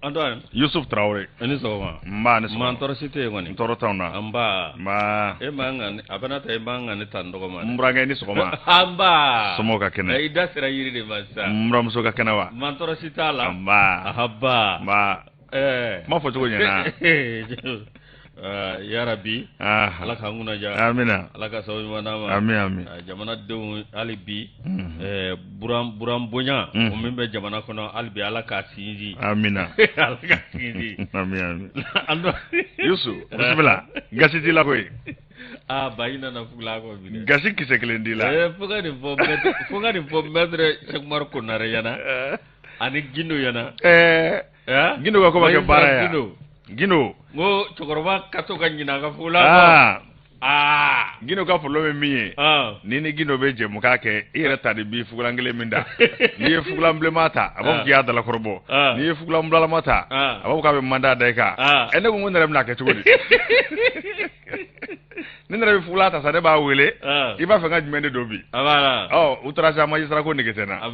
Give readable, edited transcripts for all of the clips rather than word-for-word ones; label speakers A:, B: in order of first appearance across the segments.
A: Antoine.
B: Yusuf Tarawele.
A: I ni sɔgɔma.
B: Nba ni sɔgɔma.
A: Maa tɔɔrɔ si tɛ yen kɔni.
B: Tɔɔrɔ t'anw na.
A: Nba.
B: Nba.
A: E man kan a bɛna ta e man kan ne ta n tɔgɔ ma.
B: N burankɛ i ni sɔgɔma.
A: Nba.
B: Somɔgɔw ka kɛnɛ.
A: I da sera yiri de ma sisan.
B: N buramuso ka kɛnɛ wa?
A: Maa tɔɔrɔ si t'a la.
B: Nba.
A: Ahaba.
B: Nba.
A: Ɛɛ.
B: Kuma fɔcogo ɲɛna.
A: Yarabi. Ala k'an kunna diya.
B: Amina.
A: Ala ka sababu ɲuman d'an ma.
B: Ami ami.
A: Jamanadenw hali bi. Buran buran bonya. O min bɛ jamana kɔnɔ hali bi Ala k'a sinsin.
B: Amina.
A: Ala k'a sinsin.
B: Ami ami. Yusu bisimila gasi t'i la koyi.
A: Aa bayi nana fugula kɔ bi dɛ.
B: Gasi kisɛ kelen t'i la.
A: Fo ka nin fɔ maître fo ka nin fɔ maître Cheick Oumar Konare ɲɛna. Ani Gindo ɲɛna.
B: Ɛɛ. Gindo ka ko ma kɛ baara ye.
A: Gindo.
B: Gindo.
A: N ko cɛkɔrɔba ka to ka ɲinɛ a ka fugula kɔ. Aa.
B: Gindo ka problème ye min ye. Ni ni Gindo bɛ jɛmukan kɛ i yɛrɛ ta de b'i fugulan kelen min da. N'i ye fugulan bilenman ta a b'a fɔ k'i y'a dalakɔrɔbɔ. N'i ye fugulan bulalama ta a b'a fɔ k'a bɛ mandat da i kan. Ɛ ne ko n ko ne yɛrɛ bɛna kɛ cogo di? Ni ne yɛrɛ bɛ fugulan ta sa ne b'a wele. I b'a fɛ n ka jumɛn de don bi? Ɔ u taara sa magistrat ko nege tɛ n na.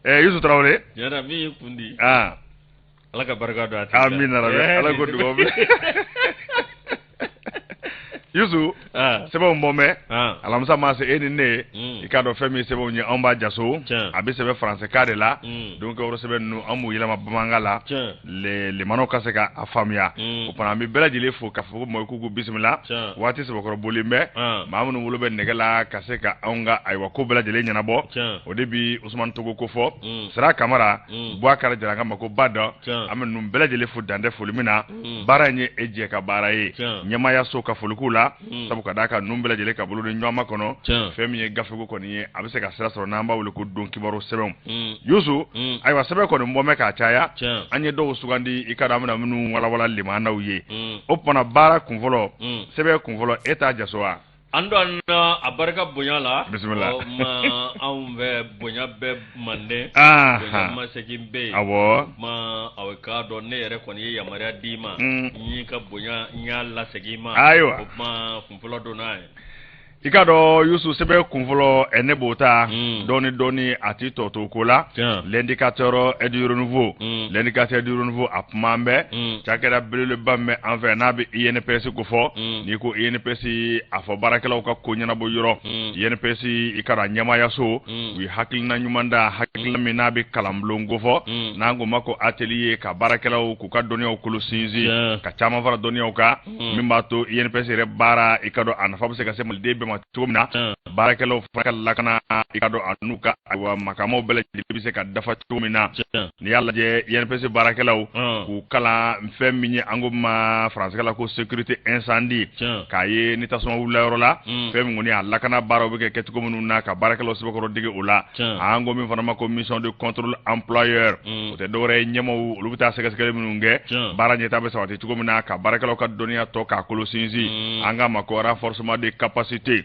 B: Ɛɛ Yusu Tarawele.
A: Tiɲɛ na min y'i kun di. Ala ka barika don a tigi
B: la. Amina rabi. Ala ko dugawu bɛ. Yusu. Sɛbɛnw bɔ mɛ. Alamisa maa se e ni ne ye. I k'a dɔn fɛn min sɛbɛnw ye anw b'a jaso. A bɛ sɛbɛn faransɛkan de la. Donc yɔrɔ sɛbɛn ninnu an b'u yɛlɛma bamanankan la. Limanaw ka se ka a faamuya. O tuma an bɛ bɛɛ lajɛlen fo k'a fɔ ko mɔgɔ k'u k'u bisimila. Waati sɛbɛkɔrɔ bolilen bɛ. Maa minnu bolo bɛ nɛgɛ la ka se ka anw ka ayiwa ko bɛɛ lajɛlen ɲɛnabɔ. O de bɛ Usumani Togo ko fɔ. Sira Kamara. Bubakari Jara ka mako ba dɔn. An bɛ ninnu bɛɛ lajɛlen fo dan tɛ foli min na. Baara in ye e jɛ ka baara ye. Ɲɛmaayaso ka foli k'u la. Sabu ka d'a kan ninnu bɛɛ lajɛlen ka bolo di ɲɔgɔn ma kɔnɔ. Fɛn min ye gafeko kɔni ye a bɛ se ka sira sɔrɔ n'an b'a wele ko don kibaru sɛbɛnw. Yusu ayiwa sɛbɛn kɔni bɔ mɛ k'a caya. An ye dɔw sugandi i ka dɔn an bɛna minnu walawala limanaw ye. O tuma baara kunfɔlɔ sɛbɛn kunfɔlɔ e t'a jaso wa?
A: Antoine a barika bonya la
B: bisimila
A: ma anw bɛ bonya bɛ manden bonya masegin bɛ yen
B: awɔ
A: ma aw k'a dɔn ne yɛrɛ kɔni ye yamaruya d'i ma n y'i ka bonya n y'a lasegin i ma
B: ayiwa
A: o tuma kunfɔlɔ don n'a ye
B: i k'a dɔn Yusu sɛbɛn kunfɔlɔ ne b'o ta dɔɔni dɔɔni a tɛ tɔ to ko la l'indicateur du renouveau l'indicateur du renouveau a kuma bɛ cakɛda belebeleba min bɛ an fɛ n'a bɛ INPS ko fɔ n'i ko INPS a fɔ baarakɛlaw ka ko ɲɛnabɔ yɔrɔ INPS i k'a dɔn a ɲɛmaayaso u ye hakilina ɲuman da hakilina min n'a bɛ kalanbulon ko fɔ n'an k'o ma ko atelier ka baarakɛlaw k'u ka dɔnniyaw kolo sinsin ka caman fara dɔnniyaw kan min b'a to INPS yɛrɛ baara i k'a dɔn a nafa bɛ se ka se maliden bɛɛ ma cogo min na baarakɛlaw fana ka lakana i k'a dɔn a n'u ka ayiwa makamaw bɛɛ lajɛlen bɛ se ka dafa cogo min na n'i y'a lajɛ INPS baarakɛlaw k'u kalan fɛn min ye an ko ma faransɛkan la ko sécurité incendie k'a ye ni tasuma wulila yɔrɔ la fɛn min kɔni a lakana baaraw bɛ kɛ kɛcogo minnu na ka baarakɛlaw sɛbɛkɔrɔ dege o la an ko min fana ma ko mission de contrôle employeur o tɛ dɔwɛrɛ ye ɲɛmaaw olu bɛ taa sɛgɛsɛgɛli minnu kɛ baara ɲɛtaa bɛ sabati cogo min na ka baarakɛlaw ka dɔnniya tɔ k'a kolo sinsin an k'a ma ko renforcement de capacité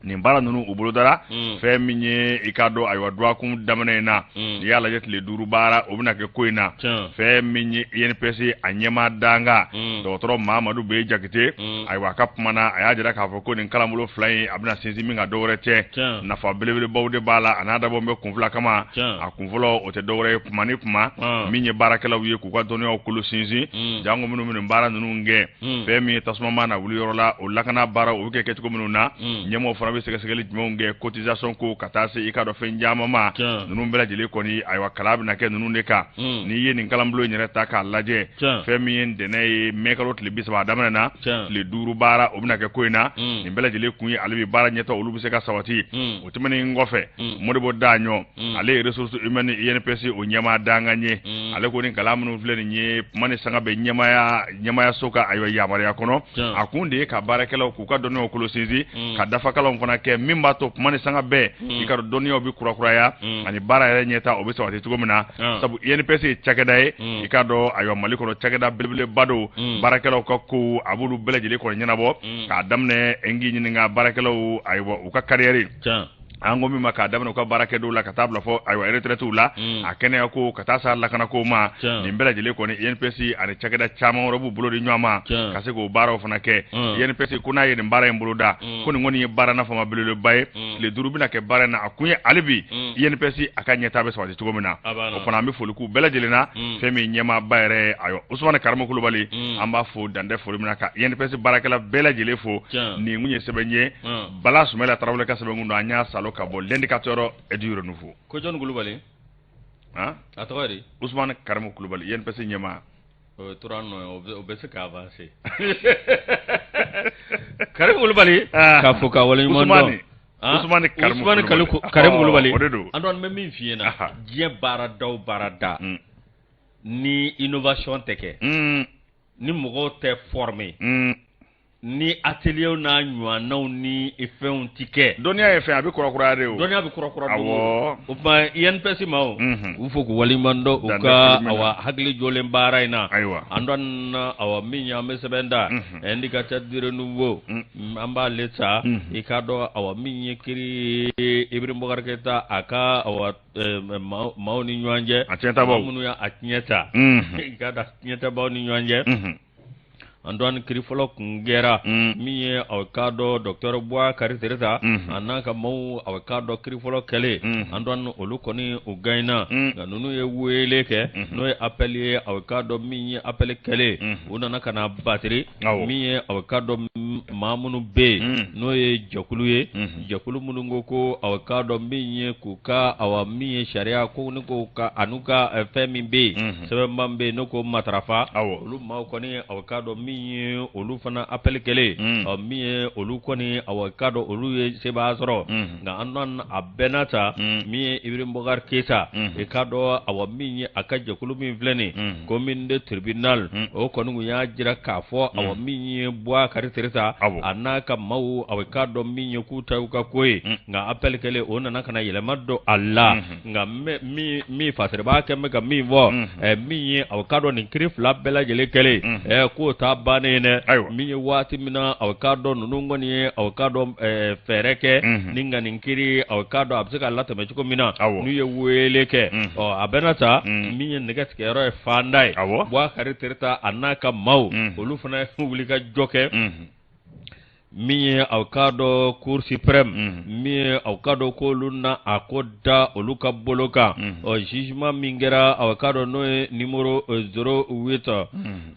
B: nin baara ninnu u bolodara fɛn min ye i k'a dɔn ayiwa dɔgɔkun daminɛ in na n'i y'a lajɛ tile 5 baara o bɛna kɛ ko in na fɛn min ye INPS a ɲɛmaa dankan dɔgɔtɔrɔ Mamadu Beye Jakite ayiwa a ka kuma na a y'a jira k'a fɔ ko nin kalanbolo fila in a bɛna sinsin min kan dɔwɛrɛ tɛ nafa belebelebaw de b'a la a n'a dabɔ bɛ kun fila kama a kun fɔlɔ o tɛ dɔwɛrɛ ye kuma ni kuma min ye baarakɛlaw ye k'u ka dɔnniyaw kolo sinsin janko minnu bɛ nin baara ninnu kɛ fɛn min ye tasuma mana wuli yɔrɔ la o lakana baara o bɛ kɛ kɛcogo minnu na ɲɛmɔgɔw fana bɛ sɛgɛsɛgɛli jumɛnw kɛ cotisation ko ka taa se i k'a dɔn fɛn caman ma ninnu bɛɛ lajɛlen kɔni ayiwa kalan bɛna kɛ ninnu de kan n'i ye nin kalanbulon in yɛrɛ ta k'a lajɛ fɛn min ye ntɛnɛn ye mɛ kalo tile 30 a daminɛ na tile 5 baara o bɛna kɛ ko in na nin bɛɛ lajɛlen kun ye ale bɛ baara ɲɛtaa olu bɛ se ka sabati o tɛmɛnen kɔfɛ Modibo Daɲɔ ale ye ressources humaines INPS o ɲɛmaa dankan ye ale ko nin kalan minnu filɛ nin ye kuma ni sanga bɛ ɲɛmaayaso ka ayiwa yamaruya kɔnɔ a kun de ye ka baarakɛlaw k'u ka dɔnniyaw kolo sinsin ka dafakalanw fana kɛ min b'a to kuma ni sanga bɛɛ i ka dɔnniyaw bɛ kurakuraya ani baara yɛrɛ ɲɛtaa o bɛ sabati cogo min na sabu INPS ye cakɛda ye i k'a dɔn ayiwa Mali kɔnɔ cakɛda belebeleba don baarakɛlaw ka ko a b'olu bɛɛ lajɛlen kɔni ɲɛnabɔ k'a daminɛ n k'i ɲininka baarakɛlaw ayiwa u ka carrière. An ko min ma k'a daminɛ u ka baarakɛdenw la ka taa bila fɔ ayiwa retraitew la, a kɛnɛya ko ka taa s'a lakanako ma, nin bɛɛ lajɛlen kɔni INPS ani cakɛda caman wɛrɛ b'u bolo di ɲɔgɔn ma ka se k'o baaraw fana kɛ. INPS ko n'a ye nin baara in boloda, ko nin kɔni ye baara nafama belebeleba ye. Tile 5 bɛna kɛ baara in na, a kun ye hali bi INPS a ka ɲɛtaa bɛ sabati cogo min na. O fana an bɛ foli k'u bɛɛ lajɛlen na. Fɛn min ɲɛmaaba yɛrɛ ayiwa Usumani Karimu Kulubali, an b'a fo dantɛ foli min na ka INPS baarakɛla bɛɛ lajɛlen fo. Nin kun ye sɛbɛn ye, Bala Sumayila Tarawele ka sɛbɛn kun don, an y'a salo ka bɔ L'Indicateur du Renouveau.
A: Ko jɔn Kulubali?
B: Han?
A: A tɔgɔ di?
B: Usumani Karimu Kulubali, INPS ɲɛmaa.
A: O tora nɔ, o bɛ se ka avancer. Karimu Kulubali k'a fo k'a waleɲuman dɔn.
B: Usumani
A: Karimu Kulubali.
B: O de don.
A: An dɔn bɛ min f'i ɲɛna, diɲɛ baarada o baarada, ni innovation tɛ kɛ, ni mɔgɔw tɛ former, ni atelier n'a ɲɔgɔnnaw ni fɛnw ti kɛ.
B: Dɔnniya ye fɛn, a bɛ kurakuraya de o.
A: Dɔnniya bɛ kurakuraya don o. O tuma INPS ma o, u fo k'u waleɲuman dɔn u ka awa hakili jɔlen baara in na.
B: Ayiwa.
A: An dɔn awa min ye an bɛ sɛbɛn da Indicateur du Renouveau, an b'ale ta. I k'a dɔn awa min ye kiri Ibrahim Boubacar Keita a ka awa maaw ni ɲɔgɔn cɛ.
B: A tiɲɛtabaw.
A: Minnu y'a tiɲɛ ta. I k'a dɔn tiɲɛtabaw ni ɲɔgɔn cɛ. An dɔn kiri fɔlɔ kun kɛra min ye aw k'a dɔn docteur Boubacar Tereta a n'a ka maaw, aw k'a dɔn kiri fɔlɔ kɛlen, an dɔn olu kɔni u gagnera. Nka ninnu ye wele kɛ, n'o ye appel ye, aw k'a dɔn min ye appel kɛlen, u nana ka na batiri min ye aw k'a dɔn maa minnu bɛ yen, n'o ye jɛkulu ye, jɛkulu minnu ko ko aw k'a dɔn min ye k'u ka awa min ye sariya ko ni ko ka an'u ka fɛn min bɛ yen, sɛbɛnba min bɛ yen n'o ko matarafa, olu maaw kɔni aw k'a dɔn min ye olu fana appel kɛlen, ɔ min ye olu kɔni aw k'a dɔn olu ye sebaya sɔrɔ. Nka an dɔn a bɛɛ n'a ta, min ye Ibrahim Boubacar Keita, i k'a dɔn awa min ye a ka jɛkulu min filɛ nin commun de tribunal, o kɔni kun y'a jira k'a fɔ awa min ye Boubacar Tereta a n'a ka maaw, aw k'a dɔn min ye k'u ta y'u ka ko ye. Nka appel kɛlen, o nana ka na yɛlɛma don a la. Nka min fasiribaa kɛ bɛ ka min fɔ, min ye aw k'a dɔn nin kiri fila bɛɛ lajɛlen kɛlen, k'o ta bannen dɛ. Min ye waati min na aw k'a dɔn ninnu kɔni ye aw k'a dɔn fɛɛrɛ kɛ ni nka nin kiri aw k'a dɔn a bɛ se ka latɛmɛ cogo min na, n'u ye wele kɛ, ɔ a bɛɛ n'a ta, min ye nɛgɛ tigɛyɔrɔ ye fanda ye, Boubacar Tereta a n'a ka maaw, olu fana ye wuli ka jɔ kɛ. Min ye aw k'a dɔn Cour suprême, min ye aw k'a dɔn k'olu na a ko da olu ka bolo kan, ɔ jugement min kɛra aw k'a dɔn n'o ye numéro 08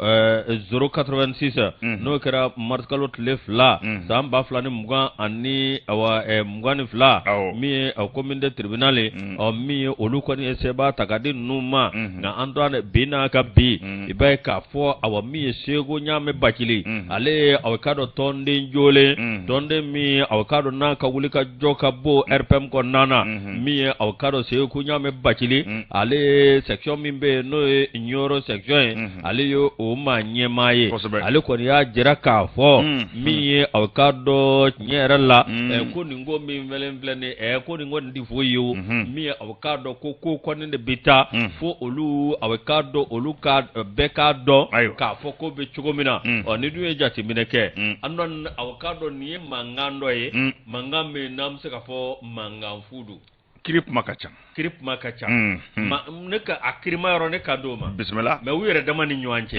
A: 086, n'o kɛra mars kalo tile 2 san 2022, min ye aw commun de tribunal ye, ɔ min ye olu kɔni ye sebaa ta ka di ninnu ma. Nka an dɔn bi n'a ka bi, i b'a ye k'a fɔ awa min ye Segu Ɲame Bacili, ale ye aw k'a dɔn tɔnden jolen, tɔnden min aw k'a dɔn n'a ka wuli ka jɔ ka bɔ RPM kɔnɔna na. Min ye aw k'a dɔn Segu Ɲame Bacili, ale ye section min bɛ yen n'o ye Ɲɔrɔ section ye, ale ye o maa ɲɛmaa ye. Ale kɔni y'a jira k'a fɔ min ye aw k'a dɔn tiɲɛ yɛrɛ la, ko nin ko min filɛ nin ye, ko nin ko nin tɛ foyi ye o. Min ye aw k'a dɔn ko ko kɔni de bɛ taa fo olu aw k'a dɔn olu ka bɛɛ k'a dɔn k'a fɔ ko bɛ cogo min na. Ɔ ni dun ye jateminɛ kɛ, an dɔn aw k'a dɔn nin ye mankan dɔ ye, mankan min n'an bɛ se k'a fɔ mankan fu don.
B: Kiri kuma ka ca.
A: Kiri kuma ka ca. Ne ka a kirima yɔrɔ ne ka d'o ma.
B: Bisimila.
A: Mais u yɛrɛ dama ni ɲɔgɔn cɛ.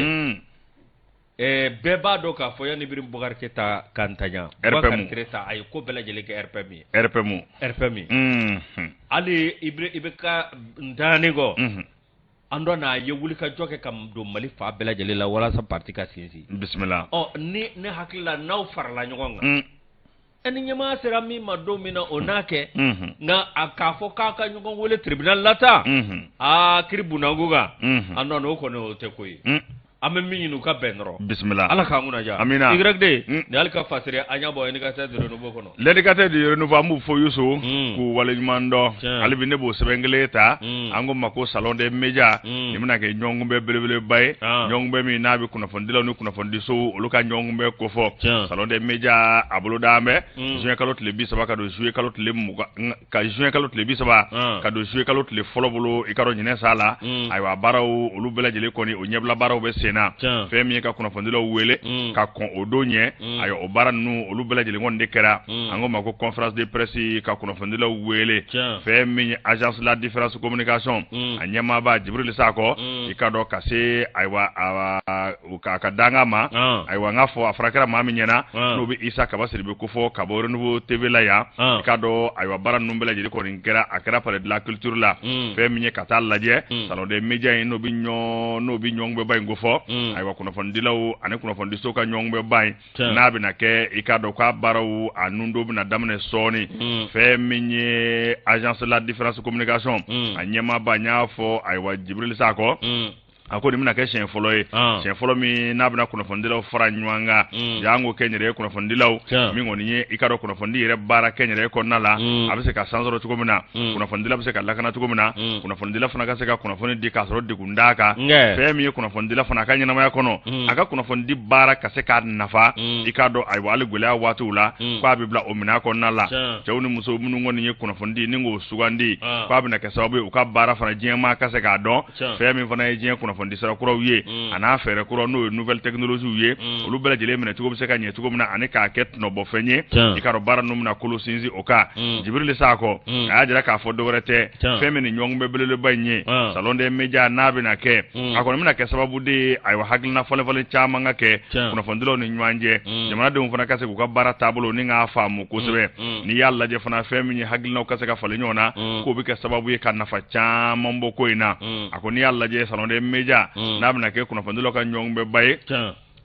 A: Bɛɛ b'a dɔn k'a fɔ yanni Ibrahim Boubacar Keita ka ntanya, Boubacar Tereta a ye ko bɛɛ lajɛlen kɛ RPM ye.
B: RPM.
A: RPM ye. Hali IBK ntanyani kɔ, an dɔn n'a ye wuli ka jɔ kɛ ka don Mali fan bɛɛ lajɛlen la walasa parti ka sinsin.
B: Bisimila.
A: Ɔ ni ne hakili la n'aw farala ɲɔgɔn kan, ni ɲɛmaa sera min ma don min na o n'a kɛ, nka a k'a fɔ k'a ka ɲɔgɔn wele tribunal la tan, aa kiri bunanku kan, an dɔn o kɔni o tɛ ko ye. An bɛ min ɲini u ka bɛn dɔrɔn.
B: Bisimila.
A: Ala k'an kunna diya.
B: Amina.
A: YD nin hali ka fasiri an y'a bɔ Indicateur du Renouveau kɔnɔ.
B: L'Indicateur du Renouveau, an b'u fo Yusu k'u waleɲuman dɔn. Hali bi ne b'o sɛbɛn kelen ta, an ko ma ko salon des médias, nin bɛna kɛ ɲɔgɔnkunbɛn belebeleba ye, ɲɔgɔnkunbɛn min n'a bɛ kunnafonidilaw ni kunnafonidisow olu ka ɲɔgɔnkunbɛn kofɔ. Salon des médias a bolo d'an bɛ juin kalo tile 30 ka don juillet kalo tile 20, ka juin kalo tile 30 ka don juillet kalo tile fɔlɔ bolo, i ka dɔn ɲinɛ sa la. Ayiwa, baaraw olu bɛɛ lajɛlen kɔni o ɲɛbila baaraw bɛ sen sen na. Fɛn min ye ka kunnafonidilaw wele ka kɔn o don ɲɛ, ayiwa, o baara ninnu olu bɛɛ lajɛlen kɔni de kɛra. An ko ma ko conférence de presse, ka kunnafonidilaw wele. Fɛn min ye agence La Différence Communication, a ɲɛmaaba Jibril Sakɔ, i ka dɔn ka se, ayiwa, a ka danga ma, ayiwa, n k'a fɔ a fɔra kɛra maa min ɲɛna, n'o bɛ Isa Kaba Sidibe kofɔ ka bɔ Renouveau TV la yan. I ka dɔn, ayiwa, baara ninnu bɛɛ lajɛlen kɔni kɛra, a kɛra palais de la culture la. Fɛn min ye ka taa lajɛ salon des médias in, n'o bɛ ɲɔgɔnbɛnba in kofɔ, ayiwa, kunnafonidilaw ani kunnafonidisow ka ɲɔgɔnbɛnba in, n'a bɛna kɛ, i ka dɔn k'a baaraw a nundo bɛna daminɛ sɔɔni. Fɛn min ye agence La Différence Communication, a ɲɛmaaba, n y'a fɔ, ayiwa, Jibril Sakɔ, a ko nin bɛna kɛ siɲɛ fɔlɔ ye, siɲɛ fɔlɔ min n'a bɛna kunnafonidilaw fara ɲɔgɔn kan, janko kɛnyɛrɛye kunnafonidilaw. Min kɔni ye, i ka dɔn, kunnafonidi yɛrɛ baara kɛnyɛrɛye kɔnɔna la, a bɛ se ka san sɔrɔ cogo min na, kunnafonidila bɛ se ka lakana cogo min na, kunnafonidila fana ka se ka kunnafoni di k'a sɔrɔ degun t'a kan. Fɛn min ye kunnafonidila fana a ka ɲɛnamaya kɔnɔ, a ka kunnafonidi baara ka se k'a nafa, i k'a dɔn, ayiwa, hali gɛlɛya waatiw la, k'a bɛ bila o minɛn kɔnɔna la. Cɛw ni musow minnu kɔni ye kunnafonidi ni k'o sugandi, k'a bɛna kɛ sababu ye u ka baara fana, diɲɛmaa ka se k'a dɔn. Fɛn min fana ye diɲɛ kunnafonidi sira kuraw ye, a n'a fɛɛrɛ kura, n'o ye nouvelle technologie ye, olu bɛɛ lajɛlen minɛ cogo bɛ se ka ɲɛ cogo min na, ani k'a kɛ tɔnɔbɔfɛn ye, i ka dɔn, baara ninnu bɛna kolo sinsin o kan. Jibril Sakɔ, a y'a jira k'a fɔ dɔwɛrɛ tɛ, fɛn min ni ɲɔgɔnbɛn belebeleba in ye, salon des médias, n'a bɛna kɛ, a kɔni bɛna kɛ sababu de ye, ayiwa, hakilina falen falen caman ka kɛ kunnafonidilaw ni ɲɔgɔn cɛ, jamanadenw fana ka se k'u ka baara taabolo ni k'a faamu kosɛbɛ. N'i y'a lajɛ fana, fɛn min ye hakilinaw ka se ka falen ɲɔgɔn na, k'o bɛ kɛ sababu ye ka nafa caman bɔ ko in na. A ko n'i y'a lajɛ, salon des médias, n'a bɛna kɛ kunnafonidilaw ka ɲɔgɔnbɛnba ye,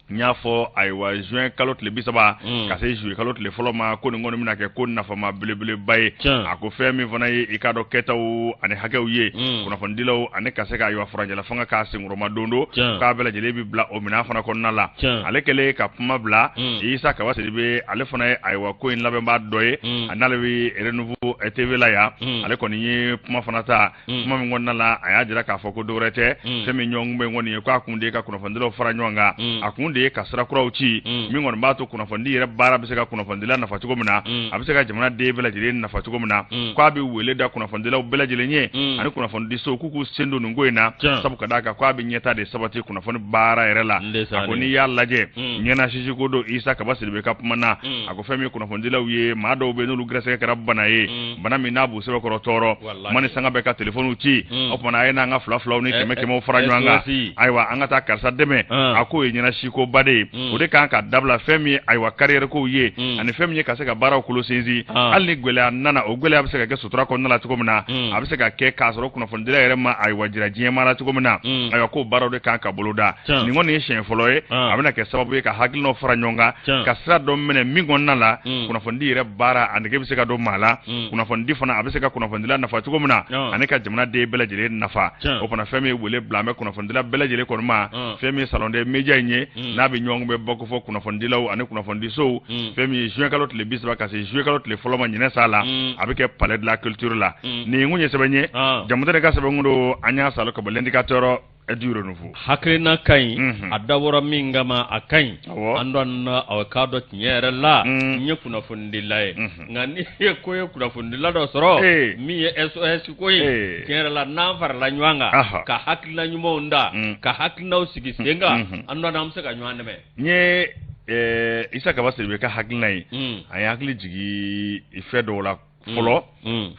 B: n y'a fɔ, ayiwa, juin kalo tile 30 ka se juillet kalo tile 1 ma, ko nin kɔni bɛna kɛ ko nafama belebeleba ye. A ko fɛn min fana ye, i k'a dɔn, kɛtaw ani hakɛw ye kunnafonidilaw ani ka se ka, ayiwa, furancɛla fanga k'a senkɔrɔma don don, k'a bɛɛ lajɛlen bɛ bila o minɛn fana kɔnɔna la. Ale kɛlen ka kuma bila, Isa Kaba Sidibe, ale fana ye, ayiwa, ko in labɛnbaa dɔ ye, a n'ale bɛ Renouveau TV la yan. Ale kɔni ye kuma fana ta, kuma min kɔnɔna la, a y'a jira k'a fɔ ko dɔwɛrɛ tɛ, fɛn min ɲɔgɔnbɛn kɔni ye, k'a kun de ye ka kunnafonidilaw fara ɲɔgɔn kan, a kun de ye ka sira kuraw ci min kɔni b'a to kunnafonidi yɛrɛ baara bɛ se ka kunnafonidila nafa cogo min na, a bɛ se ka jamana den bɛɛ lajɛlen nafa cogo min na. K'a bɛ wele da kunnafonidilaw bɛɛ lajɛlen ye ani kunnafonidisow k'u k'u sen don nin ko in na, sabu ka d'a kan k'a bɛ ɲɛta de sabati kunnafoni baara yɛrɛ la. A ko n'i y'a lajɛ, ɲɛnasisi ko don. Isa Kaba Sidibe ka kuma na, a ko fɛn min ye kunnafonidilaw ye, maa dɔw bɛ yen n'olu gɛrɛsɛgɛ kɛra bana ye, bana min n'a b'u sɛbɛkɔrɔ tɔɔrɔ, kuma ni sanga bɛɛ ka telefɔniw ci, o tuma a ye n'an ka fila filaw ni kɛmɛ kɛmɛw fara ɲɔgɔn kan, ayiwa, an ka taa karisa dɛmɛ. A k'o ye ɲɛnasikoba de ye, o de kan ka dabila. Fɛn min ye, ayiwa, carrière kow ye, ani fɛn min ye ka se ka baaraw kolo sinsin, hali ni gɛlɛya nana, o gɛlɛya bɛ se ka kɛ sutura kɔnɔna la cogo min na, a bɛ se ka kɛ k'a sɔrɔ kunnafonidila yɛrɛ ma, ayiwa, jira diɲɛmaa la cogo min na, ayiwa, k'o baaraw de kan ka boloda. Nin kɔni ye siɲɛ fɔlɔ ye, a bɛna kɛ sababu ye ka hakilinaw fara ɲɔgɔn kan, ka sira dɔ minɛ min kɔnɔna la, kunnafonidi yɛrɛ baara a nege bɛ se ka don maa la, kunnafonidi fana a bɛ se ka kunnafonidila nafa cogo min na, ani ka jamanaden bɛɛ lajɛlen nafa. O fana, fɛn min ye wele bila an bɛ kunnafonidila bɛɛ lajɛlen kɔni ma, fɛn min ye salon des médias in ye, n'a bɛ ɲɔgɔn bɛ bɔ fɔ kunnafonidilaw ani kunnafonidisow, fɛn min ye juin kalo tile 30 ka se juillet kalo tile 1 ma ɲinɛ sa la, a bɛ kɛ palais de la culture la. Nin kun ye sɛbɛn ye, Jamutɛnɛ ka sɛbɛn don, an y'a salo ka bɔ L'Indicateur du Renouveau.
A: Hakilina ka ɲi, a dabɔra min kama, a ka ɲi. An dɔn a k'a dɔn tiɲɛ yɛrɛ la, n ye kunnafonidila ye, nka ni ye ko ye kunnafonidila dɔ sɔrɔ min ye SOS ko ye, tiɲɛ yɛrɛ la, n'an farala ɲɔgɔn kan ka hakilina ɲumanw da, ka hakilinaw sigi sen kan, an dɔn an bɛ se ka ɲɔgɔn dɛmɛ.
B: N ye Isa Kaba Sidibe ka hakilina ye, a ye hakili jigin fɛn dɔw la fɔlɔ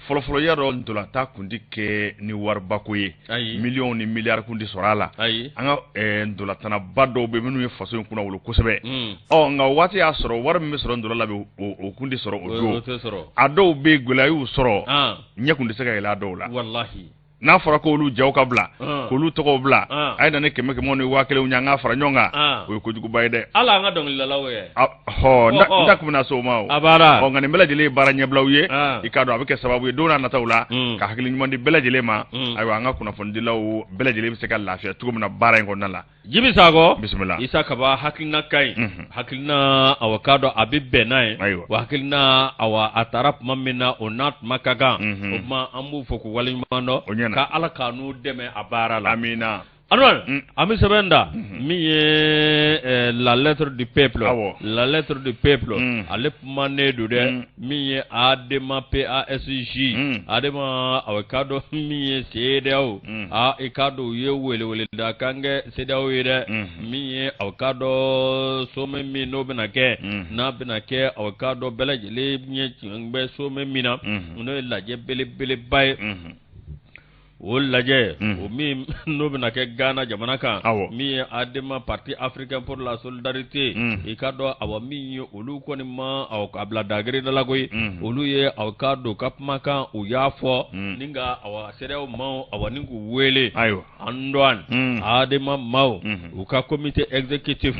B: fɔlɔ fɔlɔ. Y'a dɔn, ntolatan kun ti kɛ ni waribako ye, miliyɔn ni miliyari kun ti sɔrɔ a la. An ka ntolatanaba dɔw bɛ minnu ye faso in kunnawolo kosɛbɛ. Ɔ nka o waati y'a sɔrɔ wari min bɛ sɔrɔ ntola la, o kun ti sɔrɔ o don. A dɔw bɛ yen, gɛlɛya y'u sɔrɔ, ɲɛ kun tɛ se ka yɛlɛ a dɔw la. N'a fɔra k'olu jaw ka bila, k'olu tɔgɔw bila, a ye na ni kɛmɛ kɛmɛ ni 1000 ye, an k'a fara ɲɔgɔn kan, o ye kojuguba ye dɛ.
A: Hali an ka dɔnkilidalaw
B: ye. Hɔ, n ta kun bɛna se o ma o.
A: A baara.
B: Ɔ nka nin bɛɛ lajɛlen ye baara ɲɛbilaw ye. I k'a dɔn, a bɛ kɛ sababu ye don n'a nataw la ka hakili ɲuman di bɛɛ lajɛlen ma. Ayiwa, an ka kunnafonidilaw bɛɛ lajɛlen bɛ se ka lafiya cogo min na baara in kɔnɔna la.
A: Jibi Sakɔ.
B: Bisimila.
A: Isa Kaba hakilina ka ɲi. Hakilina, awa, k'a dɔn a bɛ bɛn n'a ye. Wa hakilina, awa, a taara tuma min na, o n'a tuma ka kan. O tuma an b'u fɔ k'u waleɲuman dɔn.
B: O ɲɛna.
A: Ka Ala k'a n'u dɛmɛ a baara la.
B: Amina.
A: Anwar an bɛ sɛbɛn da min ye la lettre du peuple, la lettre du peuple, ale kumanen don dɛ, min ye ADEMA PASJ, ADEMA a k'a dɔn min ye CEDEAO, aa i k'a dɔn u ye weleweleda kan kɛ CEDEAO ye dɛ, min ye aw k'a dɔn sommet min n'o bɛna kɛ, n'a bɛna kɛ aw k'a dɔn bɛɛ lajɛlen ɲɛ tiɲɛ bɛ sommet min na, n'o ye lajɛ belebeleba ye. O lajɛ o min n'o bɛna kɛ Ghana jamana kan, min ye ADEMA, Parti africain pour la solidarité, i k'a dɔn awa min ye olu kɔni ma aw ka bila dagere da la koyi, olu ye aw k'a dɔn ka kumakan u y'a fɔ ni ka awa CEDEAO maaw awa ni k'u wele.
B: Ayiwa.
A: Antoine, ADEMA maaw u ka comité exécutif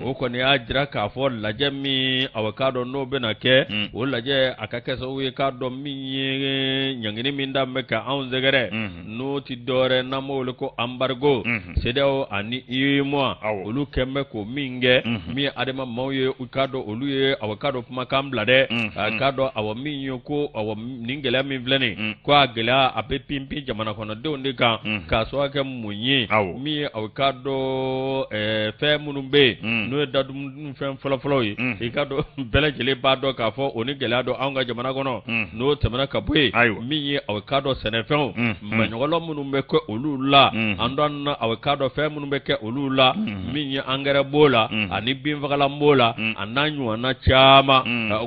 A: o kɔni y'a jira k'a fɔ lajɛ min awa k'a dɔn n'o bɛna kɛ, o lajɛ a ka kɛ sababu ye k'a dɔn min ye ɲangini min da bɛ ka anw sɛgɛrɛ, n'o tɛ dɔwɛrɛ n'an b'o wele ko embargo, CEDEAO ani UEMOA olu kɛn bɛ k'o min kɛ, min ye ADEMA maaw ye u k'a dɔn olu ye awa k'a dɔn kumakan bila dɛ, a k'a dɔn awa min ye ko awa nin gɛlɛya min filɛ nin ko a gɛlɛya a bɛ pinpin jamana kɔnɔdenw de kan, k'a sababu kɛ mun ye, min ye aw k'a dɔn fɛn minnu bɛ yen n'o ye dadumunifɛn fɔlɔfɔlɔw ye, i k'a dɔn bɛɛ lajɛlen b'a dɔn k'a fɔ o ni gɛlɛya don anw ka jamana kɔnɔ, n'o tɛmɛna ka bɔ yen, min ye aw k'a dɔn sɛnɛfɛnw maɲɔgɔlɔ minnu bɛ kɛ olu la, an dɔn aw k'a dɔn fɛn minnu bɛ kɛ olu la, min ye angɛrɛ b'o la ani binfagalan b'o la a n'a ɲɔgɔnna caman,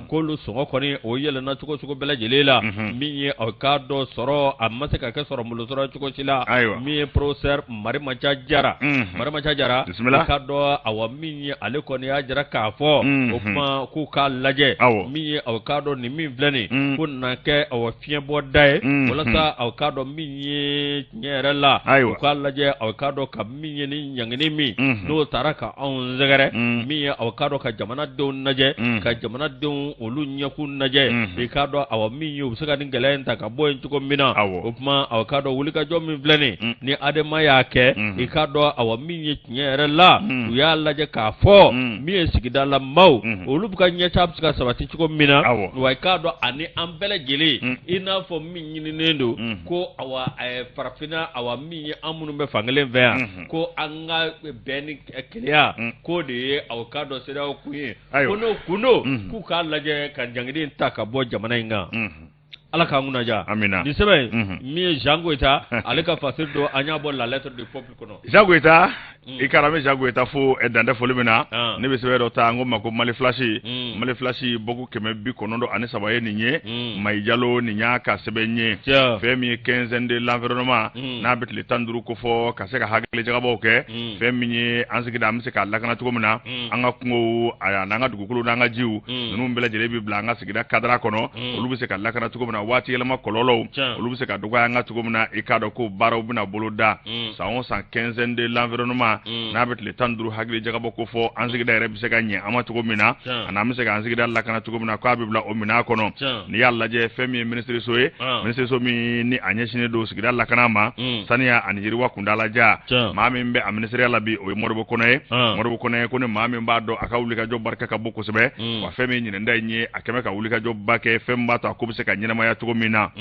A: k'olu sɔngɔ kɔni o yɛlɛnna cogo cogo bɛɛ lajɛlen la, min ye aw k'a dɔn sɔrɔ a ma se ka kɛ sɔrɔ bolo sɔrɔ cogo si la, min ye professeur Marimaca Jara, Marimaca Jara, i k'a dɔn awa min ye ale kɔni y'a jira k'a fɔ o kuma k'u k'a lajɛ, min ye aw k'a dɔn nin min filɛ nin ko na kɛ awa fiɲɛbɔda ye walasa aw k'a dɔn min ye tiɲɛ yɛrɛ la, u k'a lajɛ aw k'a dɔn ka min ye ni ɲangini min n'o taara ka anw sɛgɛrɛ, min ye aw k'a dɔn ka jamanadenw lajɛ, ka jamanadenw olu ɲɛkun lajɛ, i k'a dɔn awa min ye u bɛ se ka nin gɛlɛya in ta ka bɔ yen cogo min na. O kuma aw k'a dɔn wulikajɔ min filɛ nin ni ADEMA y'a kɛ, i k'a dɔn awa min ye tiɲɛ yɛrɛ la, u y'a lajɛ k'a fɔ min ye sigidala maaw olu bɛ ka ɲɛtaa bɛ se ka sabati cogo min na, wa i k'a dɔn ani an bɛɛ lajɛlen i n'a fɔ min ɲininen don ko awa farafinna awa min ye an minnu bɛ fankelen fɛ yan ko an ka bɛn ni kelenya k'o de ye aw k'a dɔn CEDEAO kun ye, ko n'o kun don k'u k'a lajɛ ka ɲangini ta ka bɔ jamana in kan. Ala k'an kunna diya.
B: Amina.
A: Nin sɛbɛn min ye Jean Goyita ale ka fasiri don, an y'a bɔ la lettre du peuple kɔnɔ.
B: Jean Goyita, i ka an bɛ Jean Goyita fo dantɛ foli min na. Ne bɛ sɛbɛn dɔ ta, n ko ma ko Mali Flash. Mali Flash bɔko 993 ye nin ye. Mayi Jalo nin y'a ka sɛbɛn ye. Fɛn min ye quinzaine de l'environnement, n'a bɛ tile 15 kofɔ ka se ka hakili jagabɔw kɛ. Fɛn min ye an sigida an bɛ se k'a lakana cogo min na, an ka kungow n'an ka dugukolo n'an ka jiw ninnu bɛɛ lajɛlen bɛ bila an ka sigida cadre kɔnɔ, olu bɛ se ka lakana cogo min na, waati yɛlɛma kɔlɔlɔw olu bɛ se ka dɔgɔya an ka cogo min na, i k'a dɔn ko baaraw bɛna boloda san o san quinzaine de l'environnement, n'a bɛ tile 15 hakili jagabɔ ko fɔ an sigida yɛrɛ bɛ se ka ɲɛ an ma cogo min na, ani an bɛ se k'an sigida lakana cogo min na, k'a bɛ bila o minɛn kɔnɔ. N'i y'a lajɛ fɛn min ye minisiriso ye, minisiriso min ni a ɲɛsinnen don sigida lakana ma, saniya ani yiriwa kuntaalajan, maa min bɛ a minisiriya la bi o ye Modibo Kɔnɛ ye. Modibo Kɔnɛ ko ni maa min b'a dɔn a ka wulikajɔ barika ka bon kosɛbɛ, wa fɛn min ɲinɛnda in ye a kɛmɛ ka wulikajɔba kɛ fɛn min b'a to a ko bɛ se ka ɲɛnamaya cogo min na.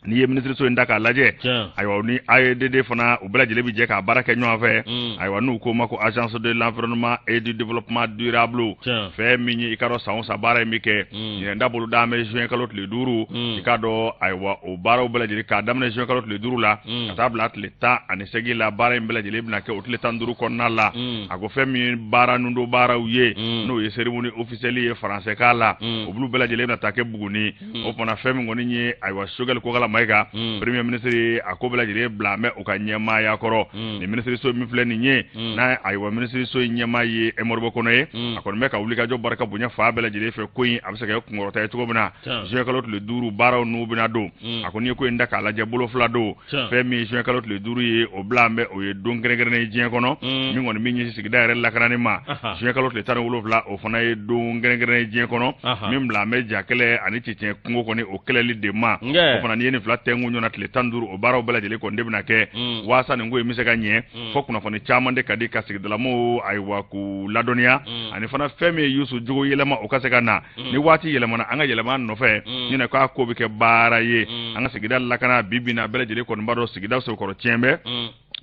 B: N'i ye minisiriso in ta k'a lajɛ, ayiwa ni AEDD fana u bɛɛ lajɛlen bɛ jɛ k'a baara kɛ ɲɔgɔn fɛ, ayiwa n'u k'o ma ko agence de l'environnement et du développement durable, fɛn min ye i k'a dɔn san o san baara in bɛ kɛ, ɲinɛnda bolo da bɛ juin kalo tile 5, i k'a dɔn ayiwa o baaraw bɛɛ lajɛlen k'a daminɛ juin kalo tile 5 la ka taa bila tile 18 la, baara in bɛɛ lajɛlen bɛna kɛ o tile 15 kɔnɔna la. A ko fɛn min ye baara nundo baaraw ye, n'o ye cérémonie officielle ye faransɛkan la, olu bɛɛ lajɛlen bɛna taa kɛ Buguni. O fana fɛn min kɔni ye ayiwa Choguel Kokalla Maïga premier ministre a ko bɛɛ lajɛlen bila mɛ u ka ɲɛmaaya kɔrɔ. Nin minisiriso min filɛ nin ye, n'a ayiwa minisiriso in ɲɛmaa ye Modibo Kɔnɛ ye, a kɔni bɛ ka wulikajɔ barika bonya fan bɛɛ lajɛlen fɛ, ko in a bɛ se ka kɛ kunkɔrɔta ye cogo min na. Juin kalo tile 5 baaraw n'u bɛna don, a ko n'i ye ko in ta k'a lajɛ bolo fila don. Fɛn min ye juin kalo tile 5 ye, o bila an bɛ o ye don kɛrɛnkɛrɛnnen ye diɲɛ kɔnɔ, min kɔni min ɲɛsin sigida yɛrɛ lakanani ma. Juin kalo tile 17 o fana ye don kɛrɛnkɛrɛnnen ye diɲɛ kɔnɔ, min bila an bɛ ja kɛlɛ ani cɛncɛn kungo kɔni o kɛlɛli de ma. O fana n'i ye nin fila tɛnku ɲɔgɔn na tile 15, o baaraw bɛɛ lajɛlen kɔni de bɛna kɛ waasa nin ko in bɛ se ka ɲɛ. Fɔ kunnafoni caman de ka di ka sigidalamɔgɔw ayiwa k'u ladɔnniya, ani fana fɛn min ye Yusu jogo yɛlɛma o ka se ka na. Ni waati yɛlɛmana an ka yɛlɛma nɔfɛ, ɲinɛ k'a ko bɛ kɛ baara ye an ka sigida lakana. Bi bi in na bɛɛ lajɛlen kɔni b'a dɔn sigida sokɔrɔ tiɲɛ bɛ.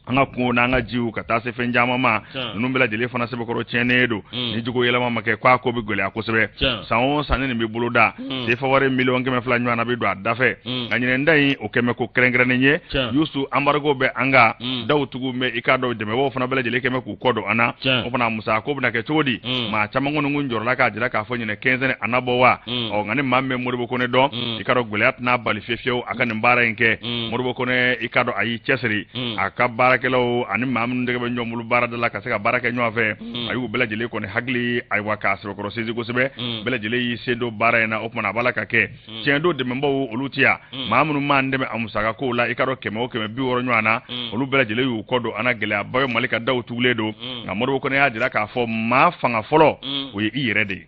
B: An ka kungo n'an ka jiw ka taa se fɛn caman ma, ninnu bɛɛ lajɛlen fana sɛbɛkɔrɔ tiɲɛnen don. Ni jogo yɛlɛma ma kɛ, k'a ko bɛ gɛlɛya kosɛbɛ. San o san ni nin bɛ boloda, sefa wari 200 miliyɔn ɲɔgɔn na bɛ don a dafɛ. Nka ɲinɛ ta in, o kɛmɛ ko kɛrɛnkɛrɛnnen ye. Yusu, embargo bɛ an kan, daw tugu bɛ, i k'a dɔn dɛmɛbaaw fana bɛɛ lajɛlen kɛmɛ k'u kɔ don an na. O fana musaka ko bɛna kɛ cogo di? Maa caman kɔni kun jɔrɔla k'a jira k'a fɔ ɲinɛ quinzaine a na bɔ wa? Ɔ nka ni maa min bɛ Modibo Kone dɔn, i k'a dɔn gɛlɛya tɛna bali fiyewu fiyewu a ka nin baara in kɛ. Modibo Kone, i k'a dɔn a y'i cɛsiri, a ka baarakɛlaw ani maa minnu tɛgɛ bɛ ɲɔgɔn bolo baarada la ka se ka baara kɛ ɲɔgɔn fɛ, a y'u bɛɛ lajɛlen kɔni hakili, ayiwa, k'a sɛbɛkɔrɔ sinsin kosɛbɛ. Bɛɛ lajɛlen y'i sen don baara in na. O tuma a b'a la ka kɛ. Tiɲɛ don, dɛmɛbaaw olu tɛ yan. Maa minnu m'an dɛmɛ a musaka kow la, i k'a dɔn 100 o 160 ɲɔgɔn na, olu bɛɛ lajɛlen y'u kɔ don an na. Gɛlɛyaba ye, Mali ka daw tugulen don. Nka Modibo Kone y'a jira k'a fɔ maa fanga fɔlɔ, o ye i yɛrɛ de ye.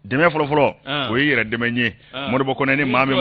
B: Dɛmɛ fɔlɔfɔlɔ, o ye yɛrɛ dɛmɛ ye. Modibo Kone ni maa min,